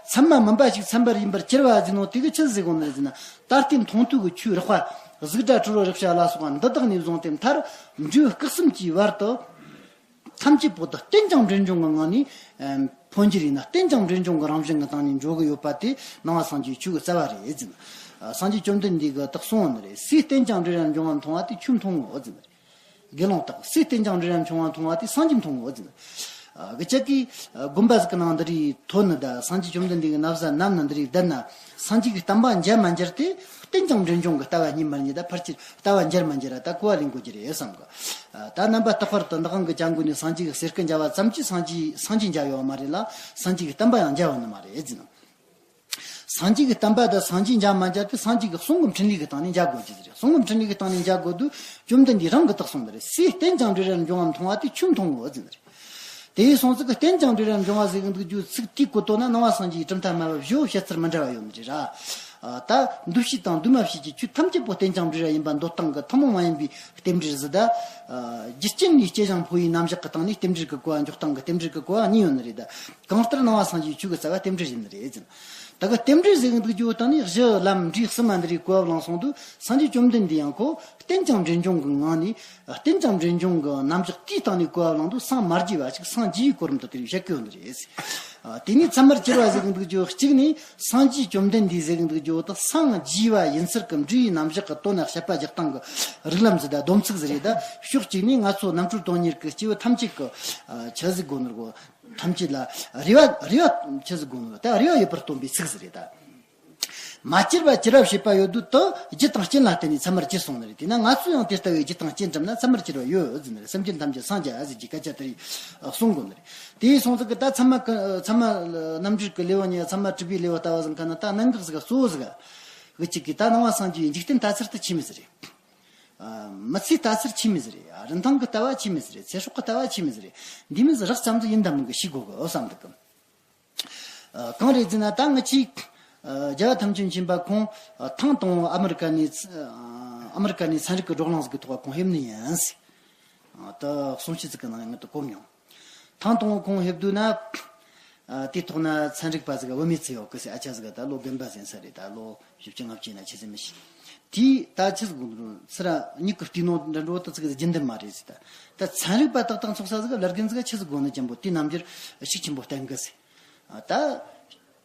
ཚད་མ་མིན་པ་ཞིག་ཚད་མར་ཡིན་པར་གྱུར་པ་ཟེར་ནོ་དེ་གི་ཆི་ཟེར་གོ་ནི་རེད་ཟེར་ན། ད་ལྟའི་མཐོང་ཐོས་ཀྱི་ཆོས་རགས་པ་གཟུགས་སྒྲ་དྲི་རོ་རེག་བྱ་ལ་སོགས་པ་འདི་དག་ནས་བཟུང་སྟེ་མཐར་འབྲས་བུ་སྐུ་གསུམ་གྱི་བར་དུ། ཐམས་ཅད་པོ་དག་རྟེན་ཅིང་འབྲེལ་འབྱུང་གི་ངང་ནས་འཕོ་འགྱུར་ཡིན་ན་རྟེན་ཅིང་འབྲེལ་འབྱུང་གི་རང་བཞིན་གྱི་སྟེང་ནས་འགྲོ་གི་ཡོད་པ་དེ་ནང་པ་སངས་རྒྱས་ཆོས་ཀྱི་རྩ་བ་རེད་ཟེར། སངས་རྒྱས་བཅོམ་ལྡན་འདས་ཀྱིས་དག་གསུངས་ནི་རེད། སུས་རྟེན་ཅིང་འབྲེལ་བར་འབྱུང་བ་མཐོང་བ་དེས་ཆོས་མཐོང་ངོ་ཟེར་ནི་རེད། དགེ་སློང་དག་སུས་རྟེན་ཅིང་འབྲེལ་བར་འབྱུང་བ་མཐོང་བ་དེས་སངས་རྒྱས་མཐོང་ངོ་ཟེར་ནི། གི་ཅག་གིས་དགོན་པ་ཟིག་གི་ནང་འདི་རིགས་ཐོན་ནི་ད་སངས་རྒྱས་བཅོམ་ལྡན་འདས་ཀྱི་ན་བཟའ་བསྣམས་ནི་འདི་རིགས་བསྡད་ན་སངས་རྒྱས་ཀྱི་བསྟན་པ་འཇལ་མ་འཇལ་དེ་རྟེན་ཅིང་འབྲེལ་འབྱུང་གི་ལྟ་བ་རྙེད་མ་རྙེད་ད་ཕལ་ཆེར་ལྟ་བ་འཇལ་མ་འཇལ་ར་ད་གོ་བ་ལེན་དགོས་ཀྱི་རེད་བསམ་གི། ད་རྣམ་པ་རྟག་པར་དུ་འདི་གང་གི་ཅང་གོ་ནས་སངས་རྒྱས་ཀྱི་གསེར་སྐུ་མཇལ་བ་ཙམ་གྱིས་སངས་རྒྱས་སངས་རྒྱས་མཇལ་ཡོད་མ་རེད་ལ་སངས་རྒྱས་ཀྱི་བསྟན་པ་ཡང་མཇལ་བ་ནི་མ་རེད་ཟེར་ན། སངས་རྒྱས་ཀྱི་བསྟན་པ་དང་སངས་རྒྱས་མཇལ་མ་མཇལ་དེ་སངས་རྒྱས་ཀྱི་གསུང་གི་འཕྲིན་ལས་ཀྱི་སྟེང་ནས་མཇལ་དགོས་ཀྱི་རེད། གསུང་གི་འཕྲིན་ལས་ཀྱི་སྟེང་ནས་མཇལ་དགོས་དུས་བཅོམ་ལྡན་འདས་རང་གིས་དག་གསུངས་པ་རེད། སུས་རྟེན་ཅིང་འབྲེལ་བར་འབྱུང་བ་མཐོང་བ་དེས་ཆོས་མཐོང་ངོ་ཟེར་ནི་རེད། དེ་ཡི་སོང་ཙིག་གི་རྟེན་ཅིང་འབྲེལ་བར་འབྱུང་བ་ཟེར་གི་འདུག་རྒྱུ་ཚིག་དེའི་གོ་དོན་ན་ནང་པ་སངས་རྒྱས་ཀྱི་གྲུབ་མཐའ་སྨྲ་བ་བཞི་བོ་བཤད་ཚུལ་མི་འདྲ་བ་ཡོད་ནི་རེད་ར། ད་འདུ་བྱེད་དང་འདུས་མ་བྱེད་ཀྱི་ཆོས་ཐམས་ཅད་པོ་རྟེན་ཅིང་འབྲེལ་བ་ཡིན་པ་འདོད་སྟངས་ཀྱི་ཐུན་མོང་མ་ཡིན་པའི་རྟེན་འབྲེལ་ཟེར་ད། རྒྱུ་རྐྱེན་ལས་སྐྱེ་ཞིང་འཕོ་བའི་རྣམ་གཞག་གི་སྟེང་ནས་རྟེན་འབྲེལ་གྱི་གོ་བ་འཇོག་སྟངས་ཀྱི་རྟེན་འབྲེལ་གྱི་གོ་བ་གཉིས་ཡོད་ནི་རེད་ད། གང་ལྟར་ནང་པ་སངས་རྒྱས་ཆོས་ཀྱི་རྩ་བ་རྟེན་འབྲེལ་ཡིན་ནི་རེད་ཟེར། ད་གི་རྟེན་འབྲེལ་ཟེར་གི་འདུག་རྒྱུ་བོ་དང་ནི་གཞི་ལམ་འབྲས་གསུམ་མ་འདི་རིགས་གོ་བ་བླངས་སོང་དུས་སངས་རྒྱས་བཅོམ་ལྡན་འདས་ཡང་ཁོ་རྟེན་ཅིང་འབྲེལ་འབྱུང་གི་ངང་ནས་རྟེན་ཅིང་འབྲེལ་འབྱུང་གི་རྣམ་གཞག་དེའི་སྟེང་ནས་གོ་བ་བླངས་དུས་སངས་མ་རྒྱས་པ་ཞིག་སངས་རྒྱས་པའི་གོ་རིམ་དུ་དེ་རིགས་བཤད་གི་ཡོད་ནི་རེད། དེ་ནས་ཚད་མར་གྱུར་པ་ཟེར་གི་འདུག་རྒྱུ་བོ་གཅིག་ནས་སངས་རྒྱས་བཅོམ་ལྡན་འདས་ཟེར་གི་འདུག་རྒྱུ་བོ་དང་སངས་རྒྱས་པ་ཡིན་ཚུལ་གྱི་འབྲས་བུའི་རྣམ་གཞག་གི་དོན་ལ་དཔྱད་པ་རྒྱག་སྟངས་ཀྱི་རིགས་ལམ་ཟེར་ད་སྡོམ་ཚིག་ཟེར་རེད་ད། ཕྱོགས་གཅིག་ནས་ང་ཚོ་རྣམ་གྲོལ་དོན་གཉེར་གྱི་སྐྱེས་བུ་ཐམས་ཅད་ཀྱི་ཆི་ཟིག་དགོས་ནི་རེད། ཐམས་ཅད་ལ་རེ་བ་རེ་བ་ཆི་ཟིག་དགོས་ནོ་ད་རེ་བ་ཡོད་པར་སྟོན་པའི་ཚིག་ཟིག་རེད་ད། མ་གྱུར་པ་གྱུར་པ་བྱེད་པ་ཡོད་དུས་དུ་རྒྱུ་དང་རྐྱེན་ལ་བརྟེན་ནས་ཚད་མར་གྱུར་སོང་ནི་རེད། དེས་ན་ང་ཚོས་ཡང་དེ་ལྟ་བུའི་རྒྱུ་དང་རྐྱེན་བསྒྲུབས་ན་ཚད་མར་གྱུར་པ་ཡོད་ཟེར་ནི་རེད། སེམས་ཅན་ཐམས་ཅད་སངས་རྒྱས་ཟེར་གྱི་སྐད་ཆ་དེ་རིགས་གསུང་དགོས་ནི་རེད། དེ་ཡིན་སོང་ཙང་གི་ད་ཚད་མ་གི་ཚད་མ་རྣམ་འགྲེལ་གྱི་ལེའུ་གཉིས་ཚད་མ་དྲུག་པའི་ལེའུ་ལྟ་བ་ཟིན་མཁན་ན་ད་གནད་འགག་ཟིག་གཙོ་བོ་ཟིག་གི་གཅིག་གི་ད་ནང་པ་སངས་རྒྱས་པའི་འཇིག་རྟེན་ལྟ་ཚུལ་དེ་ཆི་མོ་ཟིག་རེད། མི་ཚེའི་ལྟ་ཚུལ་ཆི་མོ་ཟིག་རེད། རིན་ཐང་གི་ལྟ་བ་ཆི་མོ་ཟིག་རེད། ཚེ་སྲོག་གི་ལྟ་བ་ཆི་མོ་ཟིག་རེད། འདི་མོ་ཟིག་རགས་ཙམ་ཟིག་ཡིན་དམ་མིན་གི་ཤེས་དགོས་གི་བསམ་འདུག་གི། གང་རེད་ཟེར་ན་ད་ང་ཆེ་རྒྱལ་བ་ཐམས་ཅད་མཁྱེན་པ་ཁོང་ཐེངས་དང་པོ་ཨ་མི་རི་ཀ་ནས་ཨ་མི་རི་ཀ་ནས་ཚན་རིག་གི་བགྲོ་གླེང་ཟིག་གི་ཐོག་ཁོང་ཕེབས་ནི་ཡིན་ཟེར། ད་གསུང་བཤད་ཟིག་གི་ནང་ང་ད་གོ་མྱོང་། ཐེངས་དང་པོ་ཁོང་ཕེབས་དུས་ན། དེ་ཐོག་ན་ཚན་རིག་པ་ཟིག་བུད་མེད་ཚོ་ཡོད་གི་ཟེར། ཨ་ཅག་ཟིག་ད་ལོ་རྒན་པ་ཟིན་ས་རེད། ད་ལོ་བཞི་བཅུ་ལྔ་བཅུ་ན་ཆི་ཟིག་མི་ཤེས། དེས་ད་ཆི་ཟིག་དགོས་འདུག་ཟེར་ར་མྱིག་གིས་བལྟས་ནོ་འདྲ་འགྲོ་ད་ཚིག་ཟིག་རྒྱུན་ལྡན་མ་རེད་ཟེར། ད་ད་ཚན་རིག་པ་ཏག་ཏག་ཚོགས་ས་ཟིག་བླ་རྒན་ཟིག་ཆི་ཟིག་དགོས་ནི་ཅན་པོ་དེའི་རྣམ་འགྱུར་ཤུགས་ཆེན་པོ་བསྟན་གི་ཟེར། ད་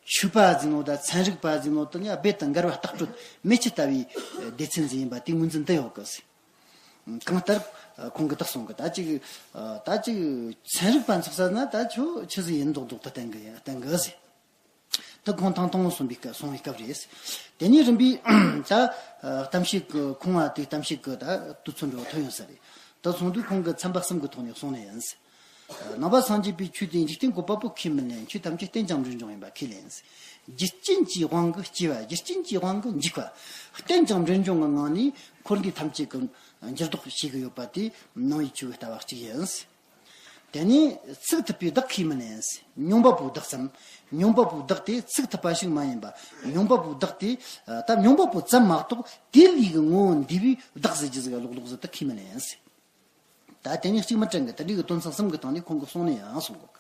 ཆོས་པ་ཟིག་ནོ་ད་ཚན་རིག་པ་ཟིག་ནོ་ད་ཡ་རྦད་དེ་འགལ་བ་ལྟག་སྤྲོད་མེ་ལྕེ་ལྟ་བུའི་སྡེ་ཚན་ཟིག་ཡིན་པ་དེའི་ངོས་འཛིན་དུ་ཡོད་གི་ཟེར། གང་ལྟར་ཁོང་གིས་དག་གསུང་གི། ད་ཅིག་ད་ཅིག་ཚན་རིག་པ་ཚོགས་ས་ན་ད་ཁྱོད་ཆི་ཟིག་ཡིན་མདོག་མདོག་ཏུ་བསྟན་གི་བསྟན་གི་ཟེར། ད་ཁོང་ཐེངས་དང་པོ་གསུངས་པའི་སྐབས་གསུང་བའི་སྐབས་རེད། དེ་ནས་རིམ་པས་ད་གཏམ་བཤད་ཀྱི་ཁོང་བ་དེ་གཏམ་བཤད་ཀྱི་ད་དུས་ཚོད་འགྲོ་ཐོན་ཡོང་ས་རེད། ད་སོང་དུས་ཁོང་གིས་ཚན་པ་གསུམ་གྱི་ཐོག་ནས་གསུང་ནི་ཡིན། ནང་པ་སངས་རྒྱས་པའི་ཆོས་དེ་འཇིག་རྟེན་བཀོད་པ་པོ་ཁས་མི་ལེན། ཆོས་ཐམས་ཅད་རྟེན་ཅིང་འབྲེལ་འབྱུང་ཡིན་པ་ཁས་ལེན། རྒྱུ་རྐྱེན་གྱི་དབང་གིས་སྐྱེ་བ། རྒྱུ་རྐྱེན་གྱི་དབང་གིས་འཇིག་པ། རྟེན་ཅིང་འབྲེལ་འབྱུང་གི་ངང་ནས་འཁོར་འདས་ཐམས་ཅད་ཀྱི་འགྱུར་ལྡོག་བྱེད་ཀྱི་ཡོད་པ་དེ་ནང་པའི་ཆོས་ཀྱི་ལྟ་བ་གཅིག་ཡིན། དེ་ནས་ཚུགས་ཐུབ་པའི་བདག་ཁས་མི་ལེན། མྱོང་བ་པོའི་བདག་ཙམ། མྱོང་བ་པོའི་བདག་དེ་ཚུགས་ཐུབ་པ་ཞིག་མ་ཡིན་པ། མྱོང་བ་པོའི་བདག་དེ་ད་མྱོང་བ་པོ་ཙམ་མ་གཏོགས་དེ་ལས་ཀྱི་ངོ་བོ་འདས་པའི་བདག་ཟེར་རྒྱུ་ཟིག་ལོག་ལོག་ཟིག་ད་ཁས་མི་ལེན། ད་དེ་ནས་གཅིག་མི་དྲན་གི། དེ་འདྲའི་གི་དོན་ཚན་གསུམ་གི་སྟེང་ནས་ཁོང་གིས་གསུང་ནས་ཡང་གསུང་གོ་གི།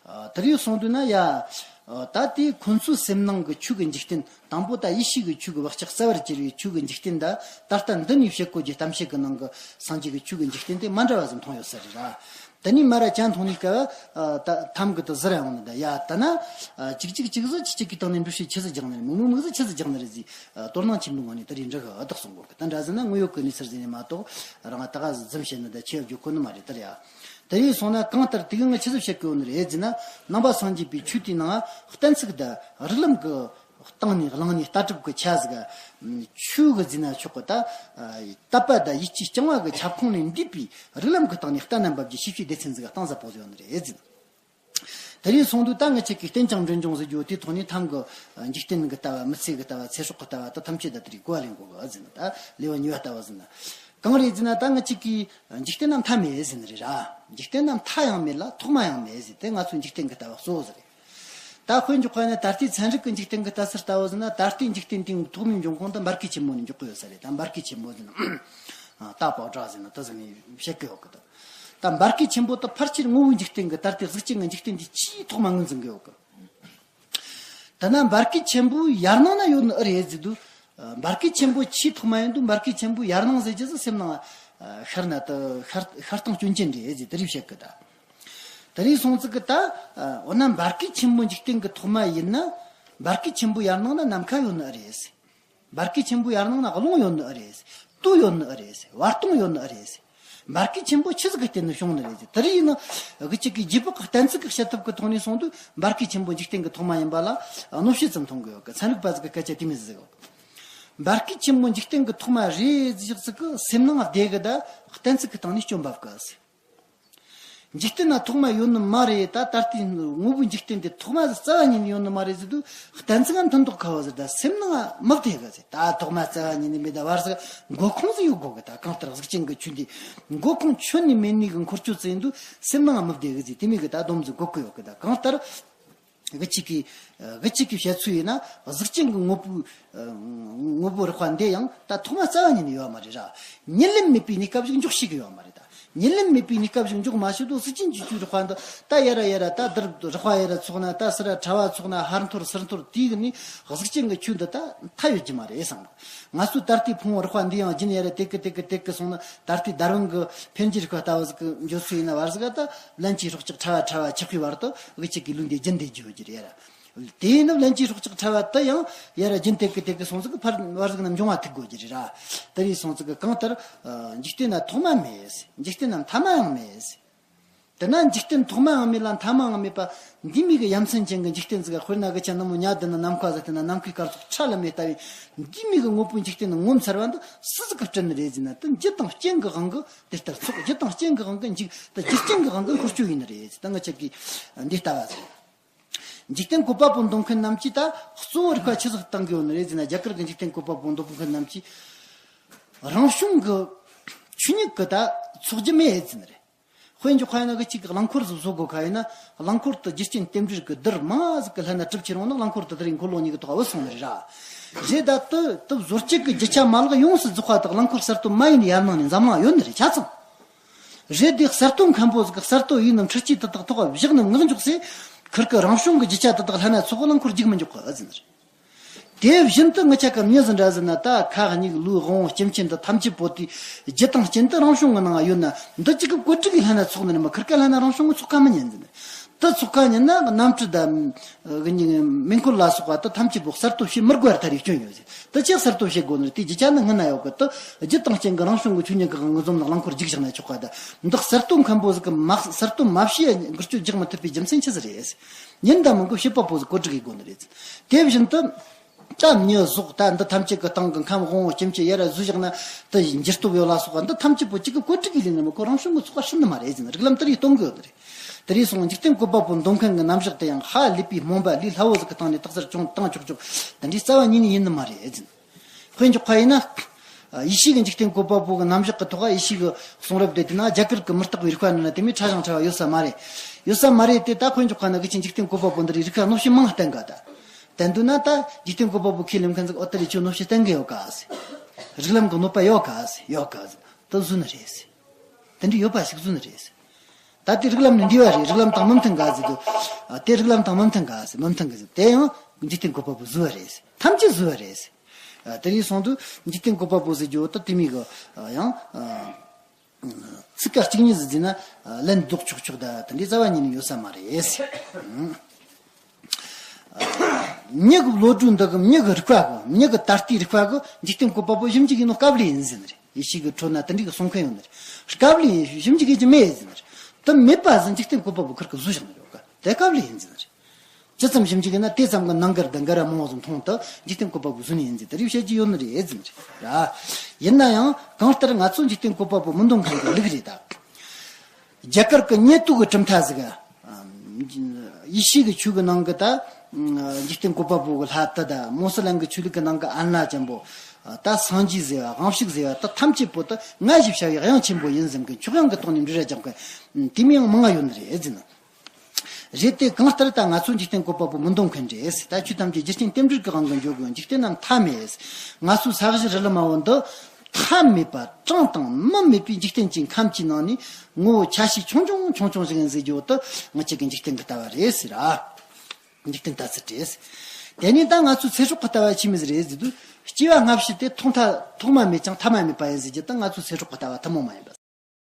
ཨ། དེ་རིགས་གསུང་དུས་ན་ཡ། ཨ། ད་དེ་ཁོང་ཚོའི་སེམས་ནང་གི་ཆོས་ཀྱི་འཇིག་རྟེན། དང་པོ་ད་ཡེ་ཤེས་ཀྱི་ཆོས་ཀྱི་བག་ཆགས་རྩ་བར་གྱུར་བའི་ཆོས་ཀྱི་འཇིག་རྟེན་ད་ད་ལྟ་འདི་ནས་བཤད་གོ་རྒྱུ་གཏམ་བཤད་ཀྱི་ནང་གི་སངས་རྒྱས་ཀྱི་ཆོས་ཀྱི་འཇིག་རྟེན་དེ་མ་འདྲ་བ་ཟིག་མཐོང་ཡོད་ས་རེད་ར། དེ་ནས་མ་ར་ཅན་མཐོང་ནས་སྐབས། ཨ། ད་ཐམ་གི་དུ་ཟུར་ཡོང་ནི་ད་ཡ། ད་ན། ཨ། གཅིག་གཅིག་གཅིག་ཟིག་གཅིག་གཅིག་གི་སྟེང་ནས་འགྲུལ་བྱེད་ཆི་ཟིག་སྦྱངས་ནི་རེད། མིག་མིག་མིག་ཟིག་ཆི་ཟིག་སྦྱངས་ནི་རེད་ཟེར། ཨ། དོ་སྣང་ཆེན་པོའི་ངང་ནས་དེ་རིགས་འདྲི་གི་བདག་གསུང་གོ་གི། ད་འདྲ་ཟེར་ན་དངོས་ཡོད་ཀྱི་གནས་ཚུལ་ཟིག་ནས་མ་གཏོགས་རང་ད་ག་ཟིག་རྫུན་བཤད་ནི་ད་ཆེ་བརྗོད་གོ་ནི་མ་རེད་ད་ཡ། དེ་ཡིན་སོང་ན་གང་ལྟར་དེ་གི་ང་ཆི་ཟིག་བཤད་གི་ཡོད་ནི་རེད་ཟེར་ན། ནང་པ་སངས་རྒྱས་པའི་ཆོས་དེའི་ནང་གཏན་ཚིགས་ད་རིགས་ལམ་གི་ བཏང་ནས་བླངས་ནས་ལྟ་གྲུབ་ཀྱི་ཆ་ཟིག་ཆོས་གི་ཟེར་ན་ཆོག་གི་ད། དད་པ་དང་ཡིད་ཆེས་རྐྱང་བ་གི་ཁྱབ་ཁོངས་ནས་འདས་པའི་རིགས་ལམ་གྱི་སྟེང་ནས་ལྟ་ན་འབབ་རྒྱུ་ཤེས་བྱའི་སྡེ་ཚན་ཟིག་གཏིང་ཟབ་པོ་ཟིག་ཡོད་ནི་རེད་ཟེར། དེ་རིང་སོང་དུས་ད་ང་ཆ་གི་རྟེན་ཅིང་འབྲེལ་འབྱུང་ཟེར་རྒྱུ་དེ་ཐོག་ནས་ཐམ་གི་འཇིག་རྟེན་གྱི་ལྟ་བ། མི་ཚེ་གི་ལྟ་བ། ཚེ་སྲོག་གི་ལྟ་བ་ད་ཐམས་ཅད་ད་དེ་རིགས་གོ་བ་ལེན་དགོས་གི་ཟེར་ན། ད་ལེའུ་གཉིས་པ་ལྟ་བ་ཟེར་ན། གང་རེད་ཟེར་ན། ད་ང་ཆ་གི་འཇིག་རྟེན་ན་མཐའ་མེད་ཟེར་ནི་རེད་ར། འཇིག་རྟེན་ན་མཐའ་ཡང་མེད་ལ་ཐོག་མ་ཡང་མེད་ཟེར། དེ་ང་ཚོའི་འཇིག་རྟེན་གྱི་ལྟ་བ་གཙོ་བོ་ཟིག་རེད། ད་དཔེ་འཇོག་པ་ཡིན་ན་ད་ལྟའི་ཚན་རིག་གི་འཇིག་རྟེན་གྱི་ལྟ་ཚུལ་ལྟ་བུ་ཟེར་ན། ད་ལྟའི་འཇིག་རྟེན་དེའི་ཐོག་མའི་འབྱུང་ཁུངས་དེ་འབར་གས་ཆེན་པོ་ནས་འཇོག་གི་ཡོད་ས་རེད། ད་འབར་གས་ཆེན་པོ་ཟེར་ན། ད་བག་དྲག་ཟེར་ན་ད་ཟེར་ནས་བཤད་གི་ཡོད་གི་ད། ད་འབར་གས་ཆེན་པོ་དེ་ཕལ་ཆེར་ངོ་བོའི་འཇིག་རྟེན་གྱི་ད་ལྟའི་གཟུགས་ཅན་གྱི་འཇིག་རྟེན་དེ་ཆེས་ཐོག་མ་ངོས་འཛིན་གི་ཡོད་གི། ད་ན་འབར་གས་ཆེན་པོའི་ཡར་ནང་ན་ཡོད་ནི་ཨེ་རེད་ཟེར་དུས། འབར་གས་ཆེན་པོ་ཆེས་ཐོག་མ་ཡིན་དུས་འབར་གས་ཆེན་པོའི་ཡར་ནང་ཟེར་རྒྱུ་ཟིག་སེམས་ནང་ཤར་ན་ད་ཤར་ཤར་སྟངས་སྐྱོན་ཅན་རེད་ཟེར་དེ་རིགས་བཤད་གི་ད། དེ་རིང་སོང་ཙི་གི་ད། འོ་ན་འབར་གས་ཆེན་པོ་འཇིག་རྟེན་གྱི་ཐོག་མ་ཡིན་ན། འབར་གས་ཆེན་པོ་ཡར་ནང་ན་ནམ་མཁའ་ཡོད་ནི་ཨེ་རེད། འབར་གས་ཆེན་པོ་ཡར་ནང་ན་རླུང་ཡོད་ནི་ཨེ་རེད། དུ་ཡོད་ནི་ཨེ་རེད། བར་སྟོང་ཡོད་ནི་ཨེ་རེད། འབར་གས་ཆེན་པོ་ཆི་ཟིག་གི་སྟེང་ནས་བྱུང་ནི་རེད། དེ་རིང་ཡིན་ན་གི་ཅིག་གི་རྗེས་དཔག་གི་གཏན་ཚིགས་ཀྱི་བཤད་ཐབས་ཀྱི་ཐོག་ནས་སོང་དུས་འབར་གས་ཆེན་པོ་འཇིག་རྟེན་གྱི་ཐོག་མ་ཡིན་པ་ལ་གནོད་བྱེད་ཙམ་མཐོང་གི་ཡོད་གི། ཚན་རིག་པ་ཟིག་གི་སྐད་ཆ་དེ་མོ་ཟིག་ཟེར་གི། འབར་གས་ཆེན་པོ་འཇིག་རྟེན་གྱི་ཐོག་མ་རེད་ཟེར་ཟིག་གི་སེམས་ནང་བདེ་གི་ད། གཏན་ཚིགས་ཀྱི་སྟེང་ནས་སྐྱོན་འབབ་གི་ཟེར། འཇིག་རྟེན་ན་ཐོག་མ་ཡོད་ནི་མ་རེད། ད་ད་ལྟའི་དངོས་པོའི་འཇིག་རྟེན་དེ་ཐོག་མ་རྩ་བ་ཉིད་ནས་ཡོད་ནི་མ་རེད་ཟེར་དུས་གཏན་ཚིགས་ང་མཐུན་ཐོག་ཁ་བ་ཟེར། ད་སེམས་ནང་མི་བདེ་གི་ཟེར། ད་ཐོག་མ་རྩ་བ་ཉིད་ནས་མེད། ད་བར་ཟིག་འགོ་ཁུངས་ཟིག་ཡོད་དགོས་གི། ད་གང་ལྟར་གཟུགས་ཅན་གྱི་ཆོས་འདི་འགོ་ཁུངས་ཁྱོན་ནས་མེད་ནི་གི་འཁོར་སྐྱོད་ཟིག་ཡིན་དུས་སེམས་ནང་མི་བདེ་གི་ཟེར། དེ་མོ་གི་ད་སྡོམ་ཟིག་དགོས་ཀྱི་ཡོད་གི། ད་གང་ལྟར། གི་ཅིག་གི། གི་ཅིག་གི་བཤད་ཚུལ་ཡིན་ན་གཟུགས་ཅན་གྱི་དངོས་པོའི། དངོས་པོ་རགས་པ་འདི་ཡང་ད་ཐོག་མ་རྩ་བ་ཉིད་ནས་ཡོད་མ་རེད་ར། ཉིད་ལེན་མེད་པའི་གནས་སྐབས་ཤིག་འཇོག་ཤེས་ཀྱི་ཡོད་མ་རེད་ད། ཉིད་ལེན་མེད་པའི་གནས་སྐབས་ཤིག་འཇོག་མ་ཤེས་དུས་གཟུགས་ཅན་གྱི་ཆོས་རགས་པ་འདི་ད་ཡ་ར་ཡ་ར་ད་དར་རགས་པ་ཡ་ར་ཚོགས་ན། ད་སི་ར་ཕྲ་བ་ཚོགས་ན། ཧར་འཐོར་ཚུར་འཐོར་དེའི་ནི་གཟུགས་ཅན་གྱི་ཆོས་འདི་ད་མཐའ་ཡོད་ཀྱི་མ་རེད་བསམ་གི། ང་ཚོའི་ད་ལྟའི་ཕུང་པོ་རགས་པ་འདི་ཡང་རྒྱུན་ཡ་ར་དེ་གི་དེ་གི་དེ་གི་སོང་ན། ད་ལྟའི་དར་ཝིན་གི་འཕེལ་འགྱུར་གི་ལྟ་བ་ཟིག་གི་འཇོག་ཚུལ་ཡིན་ན་བར་ཟིག་ད་ལན་གཅིག་སྲོག་ཆགས་ཕྲ་བ་ཕྲ་བ་ཆགས་པའི་བར་དུ་གི་ཅིག་གི་ལུས་འདི་རྒྱུན་དེ་རྒྱུ་རྒྱུ་རེད་ཡ་ར། དེ་ཡིན་ན་ལན་གཅིག་སྲོག་ཆགས་ཕྲ་བ་དེ་ཡང་ཡ་ར་རྒྱུན་དེ་གི་དེ་གི་སོང་ཟིག་གི་ཕར་བར་ཟིག་ན་འབྱུང་བ་ཐུག་དགོས་རྒྱུ་རེད་ར། དེ་རིང་སོང་ཟིག་གི་གང་ལྟར། འཇིག་རྟེན་ན་ཐོག་མ་མེད། འཇིག་རྟེན་ན་མཐའ་མ་ཡང་མེད། དེ་ན་འཇིག་རྟེན་ཐོག་མ་ཡང་མེད་ལ་མཐའ་མ་ཡང་མེད་པ་འདི་མོ་གི་ཡ་མཚན་ཅན་གྱི་འཇིག་རྟེན་ཟིག་ག་དཔེར་ན་གི་ཆ་ནམ་མོ་ཉ་བསྡད་ན་ནམ་མཁའ་ཟིག་བལྟས་ན་ནམ་མཁའི་སྐར་ཚོགས་ཁྲ་ལམ་མེ་ལྟ་བུའི་འདི་མོ་གི་དངོས་པོའི་འཇིག་རྟེན་ནི་ངོ་མཚར་བ་འདི་སུ་ཟིག་གིས་སྤྲད་ནི་རེད་ཟེར་ན། དེ་རྒྱུ་དང་རྐྱེན་གྱི་དབང་གིས་དེ་ལྟར་ཚོགས། རྒྱུ་དང་རྐྱེན་གྱི་དབང་གིས་འཇིག་ད་རྒྱུ་རྐྱེན་གྱི་དབང་གིས་འཁོར་སྐྱོད་ཡིན་ནི་རེད་ཟེར། ད་ང་ཅག་གིས་འདི་ལྟ་བ་ཟེར། འཇིག་རྟེན་བཀོད་པ་པོ་འདོམས་མཁན་རྣམས་ཀྱིས་ད་གཙོ་བོ་རིག་པ་ཆི་ཟིག་བཏང་གི་ཡོད་ནི་རེད་ཟེར་ན། རྒྱ་གར་གྱི་འཇིག་རྟེན་བཀོད་པ་པོ་འདོམས་མཁན་རྣམས་ཀྱིས་རང་བྱུང་གི་ཆོས་ཉིད་ཀྱིས་ད་ཚོགས་རྒྱུ་མེད་ཟེར་ནི་རེད། དཔེ་འཇོག་པ་ཡིན་ན་གི་ཅིག་གི་རླངས་འཁོར་ཟིག་བཟོ་དགོས་ཁ་ཡིན་ན། རླངས་འཁོར་དེ་རྒྱུ་རྐྱེན་རྟེན་འབྲེལ་གྱི་རྡུལ་མང་ཟིག་གི་ལྷན་ན་གྲུབ་ཁྱེར་འོང་ན་རླངས་འཁོར་དེ་དེ་རིང་འཁོར་ལོ་གཉིས་ཀྱི་ཐོག་བུད་སོང་ནི་རེད་ར། རེད། ད་དེ་དེ་བཟོ་བྱེད་ཀྱི་རྒྱུ་ཆ་མ་ལག་ཡོངས་སུ་རྫོགས་པ་དག་རླངས་འཁོར་གསར་གཏོད་མ་ཡིན་ནི་ཡར་ནང་ནས་འཛམ་གླིང་ཡོད་ནི་རེད་ཆ་ཚང་། རེད། དེ་གསར་གཏོད་མཁན་པོ་ཟིག་གིས་གསར་གཏོད་ཡིན་ནམ་འཕྲུལ་ཆས་དེ་དག་ཐོག་བཞག་ནས་ངག་འཇོག་སའི་ཁུར་གི་རང་བྱུང་གི་རྒྱུ་ཆ་དེ་དག་ལྷན་ན་ཚོགས་རླངས་འཁོར་རྒྱུག་མི་འཇུག་གི་ཟེར་ནི་རེད། དེ་བཞིན་དུ་ངི་ཆ་ག་མྱི་ཟིག་འདྲ་ཟེར་ན། ད་ཁ་སྙིགས་ལུས་དབང་པོ་སྐྱེ་མཆེད་འདི་ཐམས་ཅད་པོ་དེ་རྒྱུ་དང་རྐྱེན་དེ་རང་བྱུང་གི་ནང་ཡོད་ན། འདི་གཅིག་གི་བཀོད་སྒྲིག་གིས་ལྷན་ན་ཚོགས་ནི་རེད་མ། ཁུར་ག་ལྷན་ན་རང་བྱུང་གིས་ཚོགས་ཁ་མི་ཉན་ཟེར་ནི། དེ་ཚོགས་ཁ་ཉན་ན་གནམ་གྲུ་དང་མེ་འཁོར་ལ་སོགས་པ་དེ་ཐམས་ཅད་པོ་གསར་གཏོད་བྱེད་མི་དགོས་པར་ཐལ་བའི་སྐྱོན་ཡོད་ཟེར། དེ་ཆི་གསར་གཏོད་བྱེད་དགོས་ནི་རེད། དེ་རྒྱུ་ཆ་ནི་སྔོན་ན་ཡོད་གི། དེ་རྒྱུ་དང་རྐྱེན་གྱི་རང་བྱུང་གི་ཆོས་ཉིད་ཀྱི་དབང་གིས་འཛོམས་ནས་རླངས་འཁོར་རྒྱུག་བཞག་ན་ཆོག་ག། ད་འདི་གསར་གཏོད་མཁན་པོ་ཟིག་གིས་མ་གསར་གཏོད་མ་བྱས་འགུལ་སྐྱོད་རྒྱག་མི་ཐུབ་པའི་རྒྱུ་མཚན་ཆི་ཟིག་རེད། ཉིན་དང་མི་འགོ་བྱེད་པ་པོ་ཟིག་བཀོད་སྒྲིག་གིས་དགོས་ནི་རེད། དེ་བཞིན་དུ་ད་མྱི་ཟོག་ད་འདི་ཐམས་ཅད་ཀྱི་སྟེང་གི་ཁམས་དབང་པོ་སྐྱེ་མཆེད་ཡར་བཟོས་བཞག་ན་དེ་འགྱུར་སྟོབས་ཡོད་ལ་སོགས་པ་འདི་ཐམས་ཅད་པོ་གཅིག་གི་བཀོད་སྒྲིག་གིས་ལས་ནི་མི་ཁོ་རང་བྱུང་གི་ཚོགས་པ་སྲིད་ནི་མ་རེད་ཟེར་ནི། རིགས་ལམ་དེ་རིགས་སྟོན་གི་ཡོད་ནི་རེད། དེ་རིང་སོང་འཇིག་རྟེན་བཀོད་པ་པོ་འདོམས་མཁན་གྱི་རྣམ་གཞག་དེ་ཡང་ཧ་ལས་པའི་སྨོན་པ་ལས་སླ་བོ་ཟིག་གི་སྟེང་ནས་རྟགས་གསལ་ཅུང་བཏང་ཆོག་ཆོག་དེ་འདྲའི་རྩ་བ་ཉིད་ནས་ཡིན་ནི་མ་རེད་ཟེར་ནི། དཔེ་འཇོག་པ་ཡིན་ན། ཡེ་ཤུ་གི་འཇིག་རྟེན་བཀོད་པ་པོ་གི་རྣམ་གཞག་གི་ཐོག་ཡེ་ཤུ་གི་གསུང་རབ་དེ་དེ་ན་རྒྱ་གར་གི་མུ་སྟེགས་པའི་རིག་པ་ནང་ན་དེ་མོའི་ཕྲ་ཞིང་ཕྲ་བ་ཡོད་ས་མ་རེད། ཡོད་ས་མ་རེད་དེ། ད་དཔེ་འཇོག་པ་ན་གི་ཅིག་འཇིག་རྟེན་བཀོད་པ་པོ་འདི་རིགས་རིག་པ་གནོད་བྱེད་མང་བསྟན་ག། ད་བསྟན་འདུག་ན་ད་འཇིག་རྟེན་བཀོད་པ་པོ་ཁས་ལེན་མཁན་ཟིག་ཨོ་ད་རེ་ཁྱོད་གནོད་བྱེད་བསྟན་གི་ཡོད་ག་ཟེར། རིགས་ལམ་གི་གནོད་པ་ཡོད་ག་ཟེར། ཡོད་ག་ཟེར། ད་བཟོས་ནི་རེད་ཟེར། དེ་འདྲ་ཡོད་པ་ཞིག་བཟོས་ནི་རེད་ཟེར། ད་དེ་རིགས་ལམ་ནས་འདྲིས་པ་རེད། རིགས་ལམ་དང་མི་མཐུན་ག་ཟེར་དུས། ཨ། དེ་རིགས་ལམ་དང་མི་མཐུན་ག་ཟེར། མི་མཐུན་གི་ཟེར། དེ་ཡང་འཇིག་རྟེན་བཀོད་པ་པོ་བཟོས་པ་རེད་ཟེར། ཐམས་ཅད་བཟོས་པ་རེད་ཟེར། ཨ། དེ་རིང་སོང་དུས་འཇིག་རྟེན་བཀོད་པ་པོ་ཟེར་རྒྱུ་ད་དེ་མོ་གི། ཨ། ཡང་། ཨ། ཚིག་ཀ་གཅིག་གཉིས་ཟིག་བརྫིས་ན། ཨ། ལན་ལྡོག་ཆོག་ཆོག་ད་དེ་འདྲའི་རྩ་བ་ཉིད་ནས་ཡོད་ས་མ་རེད་ཟེར། ཨ། མྱི་གི་བློ་གྲོས་འདི་གི། མྱི་གི་རིག་པ་གི། མྱི་གི་ད་ལྟའི་རིག་པ་གིས་འཇིག་རྟེན་བཀོད་པ་པོ་ཞིབ་འཇུག་ཡེད་ནོ་དཀའ་ལས་ཡིན་ཟེར་ནི་རེད། ཡེ་ཤུ་གི་ཁྲོད་ན་དེ་འདྲའི་གི་གསུང་མཁན་ཡོད་ནི་རེད། དཀའ་ལས་ཡིན། ཞིབ་འཇུག་ཡེད་རྒྱུ་མེད་ཟེར་ནི་རེད། དེ་མེད་པ་ཟིག་འཇིག་རྟེན་བཀོད་པ་པོ་ཁུར་གིས་བཟོས་བཞག་ནི་རེད་ག། དེ་དཀའ་ལས་ཡིན་ཟེར་ནི་རེད། ཇི་ཙམ་ཞིབ་འཇུག་ཡིན་ན་དེ་ཙམ་གྱི་ནང་གི་ལྡན་ག་ར་མང་བ་ཙམ་མཐོང་དུ་འཇིག་རྟེན་བཀོད་པ་པོ་བཟོ་ནི་ཡིན་ཟེར་དེ་རིགས་བཤད་ཀྱི་ཡོད་ནི་རེད་ཟེར་ནི་རེད་ར། ཡིན་ན་ཡང་གང་ལྟར་ང་ཚོ་འཇིག་རྟེན་བཀོད་པ་པོ་མི་འདོད་མཁན་གྱི་ལུགས་རེད་ད། རྒྱ་གར་གྱི་ཉེ་དུ་གི་གྲུབ་མཐའ་ཟིག་ག་ཡེ་ཤུ་གི་ཆོས་གི་ནང་གི་ད་འཇིག་རྟེན་བཀོད་པ་པོ་གི་ལྷ་དེ་ད་མོ་སི་ལམ་གི་ཆོས་ལུགས་གི་ནང་གི་ཨན་ལ་ཅན་པོ། ད་སངས་རྒྱས་ཟེར་བ་དབང་ཕྱུག་ཟེར་བ་ད་ཐམས་ཅད་པོ་ད་ང་ཞེས་བྱ་བའི་དབྱངས་ཆེན་པོ་ཡིན་ཟེར་མཁན་ཆོས་དབྱངས་ཀྱི་ཐོག་ནས་འབྲི་ར་རྒྱབ་མཁན་དེ་མི་ཡང་མང་ང་ཡོད་ནི་རེད་ཟེར་ན། རེད་དེ་གང་ལྟར་ད་ང་ཚོ་འཇིག་རྟེན་བཀོད་པ་པོ་མི་འདོད་མཁན་རེད། ད་ཆོས་ཐམས་ཅད་རྒྱུ་རྐྱེན་རྟེན་འབྲེལ་གྱི་དབང་གིས་འཇོག་དགོས། འཇིག་རྟེན་ནམ་མཐའ་མེད། ང་ཚོའི་ས་གཞི་རི་ལི་མ་བོ་འདི་མཐའ་མེད་པ་གྲངས་དང་མུ་མེད་པའི་འཇིག་རྟེན་གྱི་ཁམས་ཀྱི་ནང་ནས་ངོ་བོ་ཆ་ཤས་ཆུང་ཆུང་ཆུང་ཆུང་ཞིག་ཡིན་ཟེར་རྒྱུ་བོ་དེ་ང་ཅག་གི་འཇིག་རྟེན་གྱི་ལྟ་བ་རེད་ཟེར་ར། འཇིག་རྟེན་ལྟ་ཚུལ་རེད། དེ་ནས་ད་ང་ཚོའི་ཚེ་སྲོག་གི་ལྟ་བ་ཆི་མོ་ཟིག་རེད་ཟེར་དུས་སྐྱེ་བ་སྔ་ཕྱི་དེ་ཐོག་མཐའ་ཐོག་མ་མེད་ཅིང་ཐ་མ་མེད་པ་ཡིན་ཟེར་རྒྱུ་དེ་ང་ཚོའི་ཚེ་སྲོག་གི་ལྟ་བ་ཐུན་མོང་མ་ཡིན་པ།